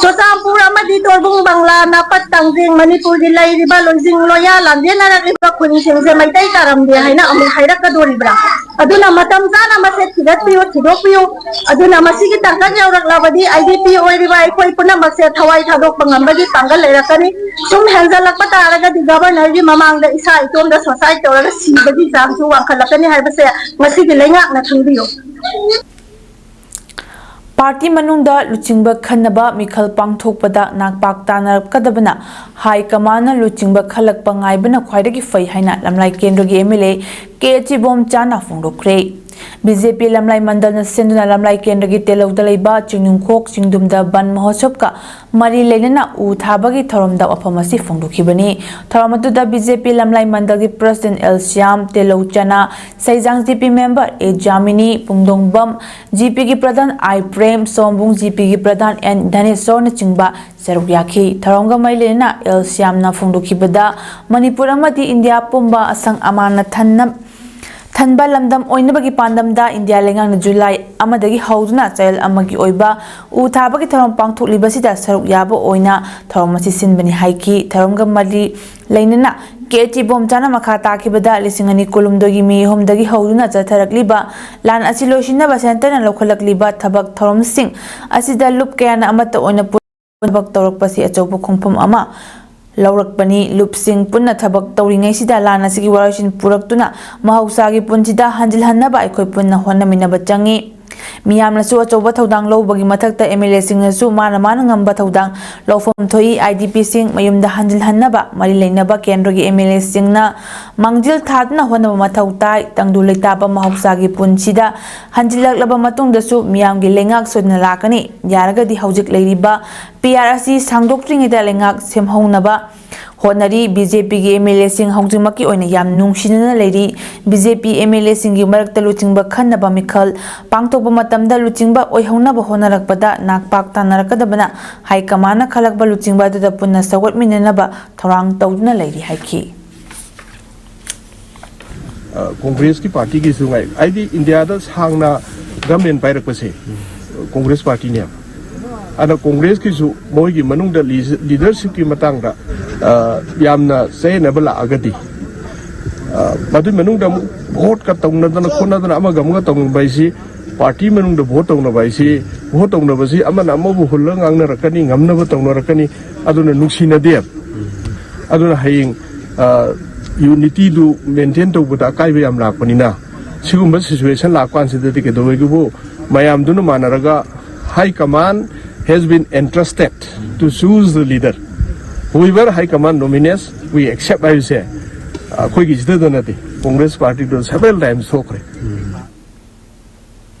ꯆꯨꯔꯆꯥꯟꯄꯨꯔ ꯑꯃꯗꯤ ꯇꯣꯔꯕꯨꯡ ꯕꯪꯒ꯭ꯂꯥ, ꯅꯥꯄꯠ ꯇꯥꯡꯖꯤꯡ, ꯃꯅꯤꯄꯨꯔꯒꯤ ꯂꯩꯔꯤꯕ ꯂꯣꯏꯖꯤꯡ ꯂꯣꯌꯥ ꯂꯥꯟꯖꯦꯟꯅꯔꯛꯂꯤꯕ ꯈꯨꯟꯁꯤꯡꯁꯦ ꯃꯩꯇꯩ ꯇꯥꯔꯝꯗꯦ ꯍꯥꯏꯅ ꯑꯃꯨꯛ ꯍꯥꯏꯔꯛꯀꯗꯣꯔꯤꯕ꯭ꯔꯥ? ꯑꯗꯨꯅ ꯃꯇꯝ ꯆꯥꯅ ꯃꯁꯦ ꯊꯤꯒꯠꯄꯤꯌꯨ, ꯊꯤꯗꯣꯛꯄꯤꯌꯨ꯫ ꯑꯗꯨꯅ ꯃꯁꯤꯒꯤ ꯇꯥꯡꯀꯛ ꯌꯧꯔꯛꯂꯕꯗꯤ ꯑꯥꯏ ꯗꯤ ꯄꯤ ꯑꯣꯏꯔꯤꯕ ꯑꯩꯈꯣꯏ ꯄꯨꯝꯅꯃꯛꯁꯦ ꯊꯋꯥꯏ ꯊꯥꯗꯣꯛꯄ ꯉꯝꯕꯒꯤ ꯄꯥꯡꯒꯜ ꯂꯩꯔꯛꯀꯅꯤ꯫ ꯁꯨꯝ ꯍꯦꯟꯖꯜꯂꯛꯄ ꯇꯥꯔꯒꯗꯤ ꯒꯕꯔꯅꯔꯒꯤ ꯃꯃꯥꯡꯗ ꯏꯁꯥ ꯏꯇꯣꯝꯇ ꯁꯣꯁꯥꯏꯠ ꯇꯧꯔꯒ ꯁꯤꯕꯒꯤ ꯆꯥꯡꯁꯨ ꯋꯥꯡꯈꯠꯂꯛꯀꯅꯤ ꯍꯥꯏꯕꯁꯦ ꯉꯁꯤꯒꯤ ꯂꯩꯉꯥꯛꯅ ꯈꯪꯕꯤꯌꯨ꯫ ꯄꯥꯔꯇꯤ ꯃꯅꯨꯡꯗ ꯂꯨꯆꯤꯡꯕ ꯈꯟꯅꯕ ꯃꯤꯈꯜ ꯄꯥꯡꯊꯣꯛꯄꯗ ꯅꯥꯛꯄꯥꯛ ꯇꯥꯅꯔꯛꯀꯗꯕꯅ ꯍꯥꯏ ꯀꯃꯥꯟꯅ ꯂꯨꯆꯤꯡꯕ ꯈꯜꯂꯛꯄ ꯉꯥꯏꯕꯅ ꯈ꯭ꯋꯥꯏꯗꯒꯤ ꯐꯩ ꯍꯥꯏꯅ ꯂꯝꯂꯥꯏ ꯀꯦꯟꯗ꯭ꯔꯒꯤ M L A K H ꯏꯕꯣꯝꯆꯥꯅ ꯐꯣꯡꯗꯣꯛꯈ꯭ꯔꯦ꯫ ꯕꯤ ꯖꯦ ꯄꯤ ꯂꯝꯂꯥꯏ ꯃꯟꯗꯜꯅ ꯁꯤꯟꯗꯨꯅ ꯂꯝꯂꯥꯏ ꯀꯦꯟꯗ꯭ꯔꯒꯤ ꯇꯦꯂꯧꯗ ꯂꯩꯕ ꯆꯤꯡꯅꯨꯡꯈꯣꯛ ꯆꯤꯡꯗꯨꯝꯗ ꯕꯟ ꯃꯍꯣꯠꯁꯕꯀ ꯃꯔꯤ ꯂꯩꯅꯅ ꯎ ꯊꯥꯕꯒꯤ ꯊꯧꯔꯝꯗ ꯋꯥꯐꯝ ꯑꯁꯤ ꯐꯣꯡꯗꯣꯛꯈꯤꯕꯅꯤ꯫ ꯊꯧꯔꯝ ꯑꯗꯨꯗ B J P ꯂꯝꯂꯥꯏ ꯃꯟꯗꯜꯒꯤ president L Shyam, ꯇꯦꯂꯧ ꯆꯅꯥ, ꯁꯩꯖꯥꯡ ꯖꯤ ꯄꯤ ꯃꯦꯝꯕꯔ ꯑꯦ ꯖꯥꯃꯤꯅꯤ, ꯄꯨꯡꯗꯣꯡꯕꯝ ꯖꯤ ꯄꯤꯒꯤ ꯄ꯭ꯔꯙꯥꯟ ꯑꯥꯏ ꯄ꯭ꯔꯦꯝ, ꯁꯣꯝꯕꯨꯡ ꯖꯤ ꯄꯤꯒꯤ ꯄ꯭ꯔꯙꯥꯟ ꯑꯦꯟ ꯙꯅꯦꯁꯣꯔꯅꯆꯤꯡꯕ ꯁꯔꯨꯛ ꯌꯥꯈꯤ꯫ ꯊꯧꯔꯝꯒ ꯃꯔꯤ ꯂꯩꯅꯅ ꯑꯦꯜ ꯁ꯭ꯌꯥꯝꯅ ꯐꯣꯡꯗꯣꯛꯈꯤꯕꯗ ꯃꯅꯤꯄꯨꯔ ꯑꯃꯗꯤ ꯏꯟꯗꯤꯌꯥ ꯄꯨꯝꯕ ꯑꯁꯪ ꯑꯃꯥꯟꯅ ꯊꯟꯅ ꯊꯟꯕ ꯂꯝꯗꯝ ꯑꯣꯏꯅꯕꯒꯤ ꯄꯥꯟꯗꯝꯗ ꯏꯟꯗꯤꯌꯥ ꯂꯩꯉꯥꯛꯅ ꯖꯨꯂꯥꯏ ꯑꯃꯗꯒꯤ ꯍꯧꯗꯨꯅ ꯆꯌꯣꯜ ꯑꯃꯒꯤ ꯑꯣꯏꯕ ꯎ ꯊꯥꯕꯒꯤ ꯊꯧꯔꯝ ꯄꯥꯡꯊꯣꯛꯂꯤꯕꯁꯤꯗ ꯁꯔꯨꯛ ꯌꯥꯕ ꯑꯣꯏꯅ ꯊꯧꯔꯝ ꯑꯁꯤ ꯁꯤꯟꯕꯅꯤ ꯍꯥꯏꯈꯤ꯫ ꯊꯧꯔꯝꯒ ꯃꯔꯤ ꯂꯩꯅꯅ ꯀꯦ ꯑꯦꯆ ꯏꯕꯣꯝꯆꯥꯅ ꯃꯈꯥ ꯇꯥꯈꯤꯕꯗ ꯂꯤꯁꯤꯡ ꯑꯅꯤ ꯀꯨꯟꯍꯨꯝꯗꯣꯏꯒꯤ ꯃꯦ ꯑꯍꯨꯝꯗꯒꯤ ꯍꯧꯗꯨꯅ ꯆꯠꯊꯔꯛꯂꯤꯕ ꯂꯥꯟ ꯑꯁꯤ ꯂꯣꯏꯁꯤꯟꯅꯕ ꯁꯦꯟꯇꯔꯅ ꯂꯧꯈꯠꯂꯛꯂꯤꯕ ꯊꯕꯛ ꯊꯧꯔꯝꯁꯤꯡ ꯑꯁꯤꯗ ꯂꯨꯞ ꯀꯌꯥꯅ ꯑꯃꯠꯇ ꯑꯣꯏꯅ ꯄꯨꯟꯅ ꯊꯕꯛ ꯇꯧꯔꯛꯄꯁꯤ ꯑꯆꯧꯕ ꯈꯣꯡꯐꯝ ꯑꯃ ꯂꯧꯔꯛꯄꯅꯤ꯫ ꯂꯨꯞꯁꯤꯡ ꯄꯨꯟꯅ ꯊꯕꯛ ꯇꯧꯔꯤꯉꯩꯁꯤꯗ ꯂꯥꯟ ꯑꯁꯤꯒꯤ ꯋꯥꯔꯣꯏꯁꯤꯟ ꯄꯨꯔꯛꯇꯨꯅ ꯃꯍꯧꯁꯥꯒꯤ ꯄꯨꯟꯁꯤꯗ ꯍꯟꯖꯤꯜꯍꯟꯅꯕ ꯑꯩꯈꯣꯏ ꯄꯨꯟꯅ ꯍꯣꯠꯅꯃꯤꯟꯅꯕ ꯆꯪꯏ꯫ ꯃꯤꯌꯥꯝꯅꯁꯨ ꯑꯆꯧꯕ ꯊꯧꯗꯥꯡ ꯂꯧꯕꯒꯤ ꯃꯊꯛꯇ ꯑꯦꯝ ꯑꯦꯜ ꯑꯦꯁꯤꯡꯅꯁꯨ ꯃꯥꯅ ꯃꯥꯅ ꯉꯝꯕ ꯊꯧꯗꯥꯡ ꯂꯧꯐꯝ ꯊꯣꯛꯏ꯫ ꯑꯥꯏ ꯗꯤ ꯄꯤꯁꯤꯡ ꯃꯌꯨꯝꯗ ꯍꯟꯖꯤꯜꯍꯟꯅꯕ ꯃꯔꯤ ꯂꯩꯅꯕ ꯀꯦꯟꯗ꯭ꯔꯒꯤ ꯑꯦꯝ ꯑꯦꯜ ꯑꯦꯁꯤꯡꯅ ꯃꯥꯡꯖꯤꯜ ꯊꯥꯗꯨꯅ ꯍꯣꯠꯅꯕ ꯃꯊꯧ ꯇꯥꯏ꯫ ꯇꯪꯗꯨ ꯂꯩꯇꯥꯕ ꯃꯍꯧꯁꯥꯒꯤ ꯄꯨꯟꯁꯤꯗ ꯍꯟꯖꯤꯜꯂꯛꯂꯕ ꯃꯇꯨꯡꯗꯁꯨ ꯃꯤꯌꯥꯝꯒꯤ ꯂꯩꯉꯥꯛ ꯁꯣꯏꯗꯅ ꯂꯥꯛꯀꯅꯤ꯫ ꯌꯥꯔꯒꯗꯤ ꯍꯧꯖꯤꯛ ꯂꯩꯔꯤꯕ ꯄꯤ ꯑꯥꯔ ꯑꯁꯤ ꯁꯥꯡꯗꯣꯛꯇ꯭ꯔꯤꯉꯩꯗ ꯂꯩꯉꯥꯛ ꯁꯦꯝꯍꯧꯅꯕ ꯍꯣꯠꯅꯔꯤ꯫ ꯕꯤ ꯖꯦ ꯄꯤꯒꯤ ꯑꯦꯝ ꯑꯦꯜ ꯑꯦꯁꯤꯡ ꯍꯧꯖꯤꯛꯃꯛꯀꯤ ꯑꯣꯏꯅ ꯌꯥꯝ ꯅꯨꯡꯁꯤꯅꯅ ꯂꯩꯔꯤ꯫ B J P M L ꯑꯦꯁꯤꯡꯒꯤ ꯃꯔꯛꯇ ꯂꯨꯆꯤꯡꯕ ꯈꯟꯅꯕ ꯃꯤꯈꯜ ꯄꯥꯡꯊꯣꯛꯄ ꯃꯇꯝꯗ ꯂꯨꯆꯤꯡꯕ ꯑꯣꯏꯍꯧꯅꯕ ꯍꯣꯠꯅꯔꯛꯄꯗ ꯅꯥꯛꯄꯥꯛ ꯇꯥꯅꯔꯛꯀꯗꯕꯅ ꯍꯥꯏ ꯀꯃꯥꯟꯅ ꯈꯜꯂꯛꯄ ꯂꯨꯆꯤꯡꯕ ꯑꯗꯨꯗ ꯄꯨꯟꯅ ꯁꯧꯒꯠꯃꯤꯟꯅꯅꯕ ꯊꯧꯔꯥꯡ ꯇꯧꯗꯨꯅ ꯂꯩꯔꯤ ꯍꯥꯏꯈꯤ꯫ ꯑ, ꯀꯣꯡꯒ꯭ꯔꯦꯁꯀꯤ ꯄꯥꯔꯇꯤꯒꯤꯁꯨ ꯉꯥꯏ, ꯍꯥꯏꯗꯤ ꯏꯟꯗꯤꯌꯥꯗ ꯁꯥꯡꯅ ꯒꯃꯦꯟ ꯄꯥꯏꯔꯛꯄꯁꯦ ꯀꯣꯡꯒ꯭ꯔꯦꯁ ꯄꯥꯔꯇꯤꯅꯦꯕ꯫ ꯑꯗ ꯀꯣꯡꯒ꯭ꯔꯦꯁꯀꯤꯁꯨ ꯃꯣꯏꯒꯤ ꯃꯅꯨꯡꯗ ꯂꯤ-, ꯂꯤꯗꯔꯁꯤꯞꯀꯤ ꯃꯇꯥꯡꯗ, ꯑ, ꯌꯥꯝꯅ ꯆꯌꯦꯠꯅꯕ ꯂꯥꯛꯑꯒꯗꯤ ꯃꯗꯨꯒꯤ ꯃꯅꯨꯡꯗ ꯑꯃꯨꯛ ꯚꯣꯠꯀ ꯇꯧꯅꯗꯅ ꯈꯣꯠꯅꯗꯅ ꯑꯃꯒ ꯑꯃꯒ ꯇꯧꯅꯕ ꯍꯥꯏꯁꯤ, ꯄꯥꯔꯇꯤ ꯃꯅꯨꯡꯗ ꯚꯣꯠ ꯇꯧꯅꯕ ꯍꯥꯏꯁꯤ, ꯚꯣꯠ ꯇꯧꯅꯕꯁꯤ ꯑꯃꯅ ꯑꯃꯕꯨ ꯍꯨꯜꯂꯒ ꯉꯥꯡꯅꯔꯛꯀꯅꯤ, ꯉꯝꯅꯕ ꯇꯧꯅꯔꯛꯀꯅꯤ꯫ ꯑꯗꯨꯅ ꯅꯨꯡꯁꯤꯅꯗꯦ꯫ ꯑꯗꯨꯅ ꯍꯌꯦꯡ ꯌꯨꯅꯤꯇꯤꯗꯨ ꯃꯦꯟꯇꯦꯟ ꯇꯧꯕꯗ ꯑꯀꯥꯏꯕ ꯌꯥꯝ ꯂꯥꯛꯄꯅꯤꯅ, ꯁꯤꯒꯨꯝꯕ ꯁꯤꯆꯨꯋꯦꯁꯟ ꯂꯥꯛꯄ ꯀꯥꯟꯁꯤꯗꯗꯤ ꯀꯩꯗꯧꯋꯦꯕꯨ, ꯃꯌꯥꯝꯗꯨꯅ ꯃꯥꯟꯅꯔꯒ, "High command has been entrusted to choose the leader, whoever high command nominates, we accept" ꯍꯥꯏꯕꯁꯦ ꯑꯩꯈꯣꯏꯒꯤꯁꯤꯗꯗ ꯅꯠꯇꯦ, ꯀꯣꯡꯒ꯭ꯔꯦꯁ ꯄꯥꯔꯇꯤꯗ several times ꯊꯣꯛꯈ꯭ꯔꯦ꯫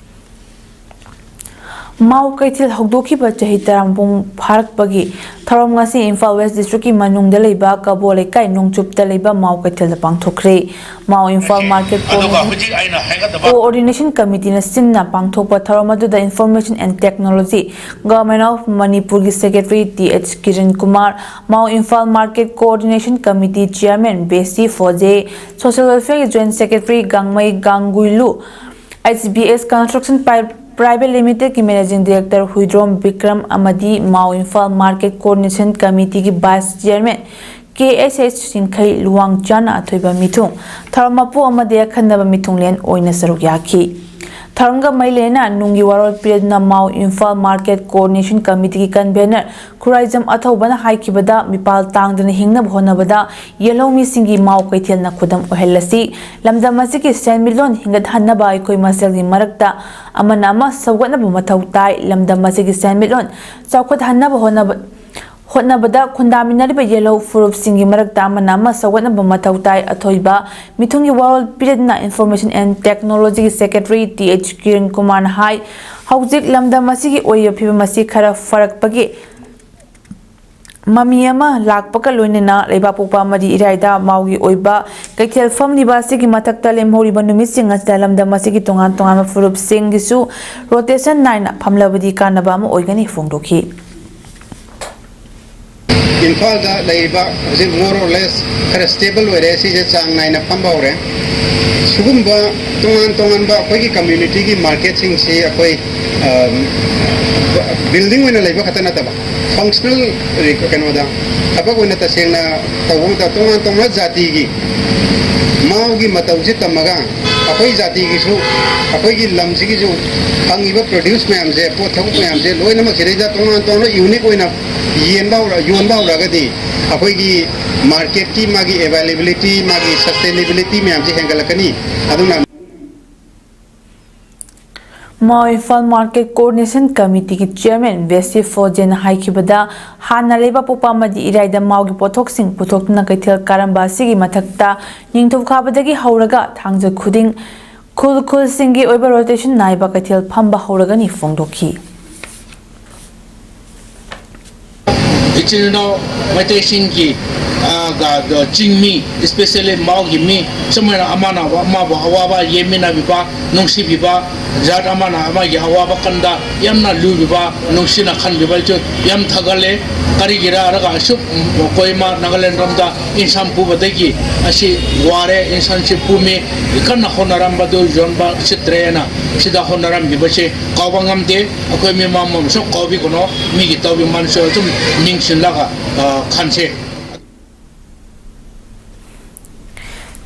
ꯃꯥꯎ ꯀꯩꯊꯦꯜ ꯍꯧꯗꯣꯛꯈꯤꯕ ꯆꯍꯤ ꯇꯔꯥ ꯃꯄꯨꯡ ꯐꯥꯔꯛꯄꯒꯤ ꯊꯧꯔꯝ ꯉꯁꯤ ꯏꯝꯐꯥꯜ ꯋꯦꯁ ꯗꯤꯁꯇ꯭ꯔꯤꯛꯀꯤ ꯃꯅꯨꯡꯗ ꯂꯩꯕ ꯀꯕꯣ ꯂꯩꯀꯥꯏ ꯅꯣꯡꯆꯨꯞꯇ ꯂꯩꯕ ꯃꯥꯎ ꯀꯩꯊꯦꯜꯗ ꯄꯥꯡꯊꯣꯛꯈ꯭ꯔꯦ꯫ ꯃꯥꯎ ꯏꯝꯐꯥꯜ ꯃꯥꯔꯀꯦꯠ ꯀꯣꯑꯣꯔꯗꯤꯅꯦꯁꯟ ꯀꯃꯤꯇꯤꯅ ꯁꯤꯟꯅ ꯄꯥꯡꯊꯣꯛꯄ ꯊꯧꯔꯝ ꯑꯗꯨꯗ Information and Technology, Government of Manipurꯒꯤ secretary T H Kiran Kumar, Mao Imphal market coordination committee chairman Besi Phoje, social ꯋꯦꯜꯐꯤꯌꯔꯒꯤ joint secretary Gangmei Gangguilu, H B S construction private ꯂꯤꯃꯤꯇꯦꯗꯀꯤ ꯃꯦꯅꯦꯖꯤꯡ ꯗꯤꯔꯦꯛꯇꯔ ꯍꯨꯏꯗ꯭ꯔꯣꯝ ꯕꯤꯀ꯭ꯔꯝ ꯑꯃꯗꯤ ꯃꯥꯎ ꯏꯝꯐꯥꯜ ꯃꯥꯔꯀꯦꯠ ꯀꯣꯑꯣꯔꯗꯤꯅꯦꯁꯟ ꯀꯃꯤꯇꯤꯒꯤ vice chairman K S S Chingkhei ꯂꯨꯋꯥꯡꯆꯥꯅ ꯑꯊꯣꯏꯕ ꯃꯤꯊꯨꯡ, ꯊꯧꯔꯝ ꯃꯄꯨ ꯑꯃꯗꯤ ꯑꯈꯟꯅꯕ ꯃꯤꯊꯨꯡꯂꯦꯟ ꯑꯣꯏꯅ ꯁꯔꯨꯛ ꯌꯥꯈꯤ꯫ ꯊꯧꯔꯝꯒ ꯃꯔꯤ ꯂꯩꯅꯅ ꯅꯨꯡꯒꯤ ꯋꯥꯔꯣꯜ ꯄꯤꯔꯗꯨꯅ ꯃꯥꯎ Imphal market coordination ꯀꯃꯤꯇꯤꯒꯤ convener Khuraijam ꯑꯊꯧꯕꯅ ꯍꯥꯏꯈꯤꯕꯗ, ꯃꯤꯄꯥꯜ ꯇꯥꯡꯗꯅ ꯍꯤꯡꯅꯕ ꯍꯣꯠꯅꯕꯗ ꯌꯦꯜꯍꯧꯃꯤꯁꯤꯡꯒꯤ ꯃꯥꯎ ꯀꯩꯊꯦꯜꯅ ꯈꯨꯗꯝ ꯑꯣꯏꯍꯜꯂꯁꯤ꯫ ꯂꯝꯗꯝ ꯑꯁꯤꯒꯤ ꯁꯦꯟꯃꯤꯠꯂꯣꯟ ꯍꯤꯡꯒꯠꯍꯟꯅꯕ ꯑꯩꯈꯣꯏ ꯃꯁꯦꯜꯒꯤ ꯃꯔꯛꯇ ꯑꯃꯅ ꯑꯃ ꯁꯧꯒꯠꯅꯕ ꯃꯊꯧ ꯇꯥꯏ꯫ ꯂꯝꯗꯝ ꯑꯁꯤꯒꯤ ꯁꯦꯟꯃꯤꯠꯂꯣꯟ ꯆꯥꯎꯈꯠꯍꯟꯅꯕ ꯍꯣꯠꯅꯕ ꯍꯣꯠꯅꯕꯗ ꯈꯨꯟꯗꯥꯃꯤꯟꯅꯔꯤꯕ ꯌꯦꯜꯍꯧ ꯐꯨꯔꯨꯞꯁꯤꯡꯒꯤ ꯃꯔꯛꯇ ꯑꯃꯅ ꯑꯃ ꯁꯧꯒꯠꯅꯕ ꯃꯊꯧ ꯇꯥꯏ꯫ ꯑꯊꯣꯏꯕ ꯃꯤꯊꯨꯡꯒꯤ ꯋꯥꯔꯣꯜ ꯄꯤꯔꯗꯨꯅ Information and Technologyꯒꯤ ꯁꯦꯀ꯭ꯔꯦꯇꯔꯤ ꯇꯤ ꯑꯩꯆ ꯀꯤꯔꯟ ꯀꯨꯃꯥꯔꯅ ꯍꯥꯏ, ꯍꯧꯖꯤꯛ ꯂꯝꯗꯝ ꯑꯁꯤꯒꯤ ꯑꯣꯏꯔꯤꯕ ꯐꯤꯕꯝ ꯑꯁꯤ ꯈꯔ ꯐꯔꯛꯄꯒꯤ ꯃꯃꯤ ꯑꯃ ꯂꯥꯛꯄꯒ ꯂꯣꯏꯅꯅ ꯂꯩꯕꯥꯛꯄꯣꯛꯄ ꯑꯃꯗꯤ ꯏꯔꯥꯏꯗ ꯃꯥꯎꯒꯤ ꯑꯣꯏꯕ ꯀꯩꯊꯦꯜ ꯐꯝꯂꯤꯕ ꯑꯁꯤꯒꯤ ꯃꯊꯛꯇ ꯂꯦꯝꯍꯧꯔꯤꯕ ꯅꯨꯃꯤꯠꯁꯤꯡ ꯑꯁꯤꯗ ꯂꯝꯗꯝ ꯑꯁꯤꯒꯤ ꯇꯣꯉꯥꯟ ꯇꯣꯉꯥꯟꯕ ꯐꯨꯔꯨꯞꯁꯤꯡꯒꯤꯁꯨ ꯔꯣꯇꯦꯁꯟ ꯅꯥꯏꯅ ꯐꯝꯂꯕꯗꯤ ꯀꯥꯟꯅꯕ ꯑꯃ ꯑꯣꯏꯒꯅꯤ ꯐꯣꯡꯗꯣꯛꯈꯤ꯫ ꯏꯝꯐꯥꯜꯗ ꯂꯩꯔꯤꯕ ꯍꯧꯖꯤꯛ more or less ꯈꯔ stable ꯑꯣꯏꯔꯦ꯫ ꯁꯤꯁꯦ ꯆꯥꯡ ꯅꯥꯏꯅ ꯐꯝꯕ ꯍꯧꯔꯦ꯫ ꯁꯤꯒꯨꯝꯕ ꯇꯣꯉꯥꯟ ꯇꯣꯉꯥꯟꯕ ꯑꯩꯈꯣꯏꯒꯤ communityꯒꯤ marketꯁꯤꯡꯁꯤ ꯑꯩꯈꯣꯏ building ꯑꯣꯏꯅ ꯂꯩꯕ ꯈꯛꯇ ꯅꯠꯇꯕ, functional ꯀꯩꯅꯣꯗ ꯊꯕꯛ ꯑꯣꯏꯅ ꯇꯁꯦꯡꯅ ꯇꯧꯕ ꯃꯇꯝꯗ ꯇꯣꯉꯥꯟ ꯇꯣꯉꯥꯟꯕ ꯖꯥꯇꯤꯒꯤ ꯃꯥꯒꯤ ꯃꯇꯧꯁꯦ ꯇꯝꯃꯒ ꯑꯩꯈꯣꯏ ꯖꯥꯇꯤꯒꯤꯁꯨ, ꯑꯩꯈꯣꯏꯒꯤ ꯂꯝꯁꯤꯒꯤꯁꯨ ꯐꯪꯉꯤꯕ produce ꯃꯌꯥꯝꯁꯦ, ꯄꯣꯠ ꯊꯕꯛ ꯃꯌꯥꯝꯁꯦ ꯂꯣꯏꯅꯃꯛ ꯁꯤꯗꯩꯗ ꯇꯣꯉꯥꯟ ꯇꯣꯉꯥꯟꯕ unique ꯑꯣꯏꯅ ꯌꯦꯟꯕ ꯍꯧꯔ-, ꯌꯣꯟꯕ ꯍꯧꯔꯛꯑꯒꯗꯤ ꯑꯩꯈꯣꯏꯒꯤ marketꯀꯤ ꯃꯥꯒꯤ availability, ꯃꯥꯒꯤ sustainability ꯃꯌꯥꯝꯁꯦ ꯍꯦꯟꯒꯠꯂꯛꯀꯅꯤ꯫ ꯑꯗꯨꯅ ꯃꯥꯎ ꯏꯝꯐꯥꯜ ꯃꯥꯔꯀꯦꯠ ꯀꯣꯑꯣꯔꯗꯤꯅꯦꯁꯟ ꯀꯃꯤꯇꯤꯒꯤ ꯆꯤꯌꯔꯃꯦꯟ ꯕꯦꯁꯤ ꯐꯣꯖꯦꯟꯅ ꯍꯥꯏꯈꯤꯕꯗ, ꯍꯥꯟꯅ ꯂꯩꯕꯥꯛꯄꯣꯛꯄ ꯑꯃꯗꯤ ꯏꯔꯥꯏꯗ ꯃꯥꯎꯒꯤ ꯄꯣꯠꯊꯣꯛꯁꯤꯡ ꯄꯨꯊꯣꯛꯇꯨꯅ ꯀꯩꯊꯦꯜ ꯀꯥꯔꯝꯕ ꯑꯁꯤꯒꯤ ꯃꯊꯛꯇ ꯅꯤꯡꯊꯧꯀꯥꯕꯗꯒꯤ ꯍꯧꯔꯒ ꯊꯥꯡꯖ ꯈꯨꯗꯤꯡ ꯈꯨꯜ ꯈꯨꯜꯁꯤꯡꯒꯤ ꯑꯣꯏꯕ ꯔꯣꯇꯦꯁꯟ ꯅꯥꯏꯕ ꯀꯩꯊꯦꯜ ꯐꯝꯕ ꯍꯧꯔꯒꯅꯤ ꯐꯣꯡꯗꯣꯛꯈꯤ꯫ ꯏꯆꯤꯜ ꯏꯅꯥꯎ ꯃꯩꯇꯩꯁꯤꯡꯒꯤ, ꯑ, ꯒ-, ꯒ-, ꯆꯤꯡꯃꯤ, especially ꯃꯥꯎꯒꯤ ꯃꯤ, ꯁꯨꯃꯥꯏꯅ ꯑꯃꯅ ꯑꯃꯕꯨ ꯑꯋꯥꯕ ꯌꯦꯡꯃꯤꯟꯅꯕꯤꯕ, ꯅꯨꯡꯁꯤꯕꯤꯕ, ꯖꯥꯠ ꯑꯃꯅ ꯑꯃꯒꯤ ꯑꯋꯥꯕ ꯀꯥꯟꯗ ꯌꯥꯝꯅ ꯂꯨꯕꯤꯕ, ꯅꯨꯡꯁꯤꯅ ꯈꯟꯕꯤꯕꯁꯨ ꯌꯥꯝ ꯊꯥꯒꯠꯂꯦ꯫ ꯀꯔꯤꯒꯤꯔ ꯍꯥꯏꯔꯒ ꯑꯁꯨꯛ ꯀꯣꯍꯤꯃꯥ ꯅꯥꯒꯥꯂꯦꯟ ꯔꯣꯝꯗ ꯏꯟꯁꯥꯟ ꯄꯨꯕꯗꯒꯤ ꯑꯁꯤ ꯋꯥꯔꯦ, ꯏꯟꯁꯥꯟꯁꯤ ꯄꯨꯝꯃꯤ, ꯀꯟꯅ ꯍꯣꯠꯅꯔꯝꯕꯗꯨ ꯌꯣꯟꯕ ꯁꯤꯠꯇ꯭ꯔꯦꯅ ꯁꯤꯗ ꯍꯣꯠꯅꯔꯝꯕꯤꯕꯁꯦ ꯀꯥꯎꯕ ꯉꯝꯗꯦ꯫ ꯑꯩꯈꯣꯏ ꯃꯤ ꯃꯃꯝꯁꯨ ꯀꯥꯎꯕꯤꯒꯅꯣ, ꯃꯤꯒꯤ ꯇꯧꯕꯤꯃꯜꯁꯨ ꯑꯗꯨꯝ ꯅꯤꯡꯁꯤꯡꯂꯒ, ꯑ, ꯈꯟꯁꯦ꯫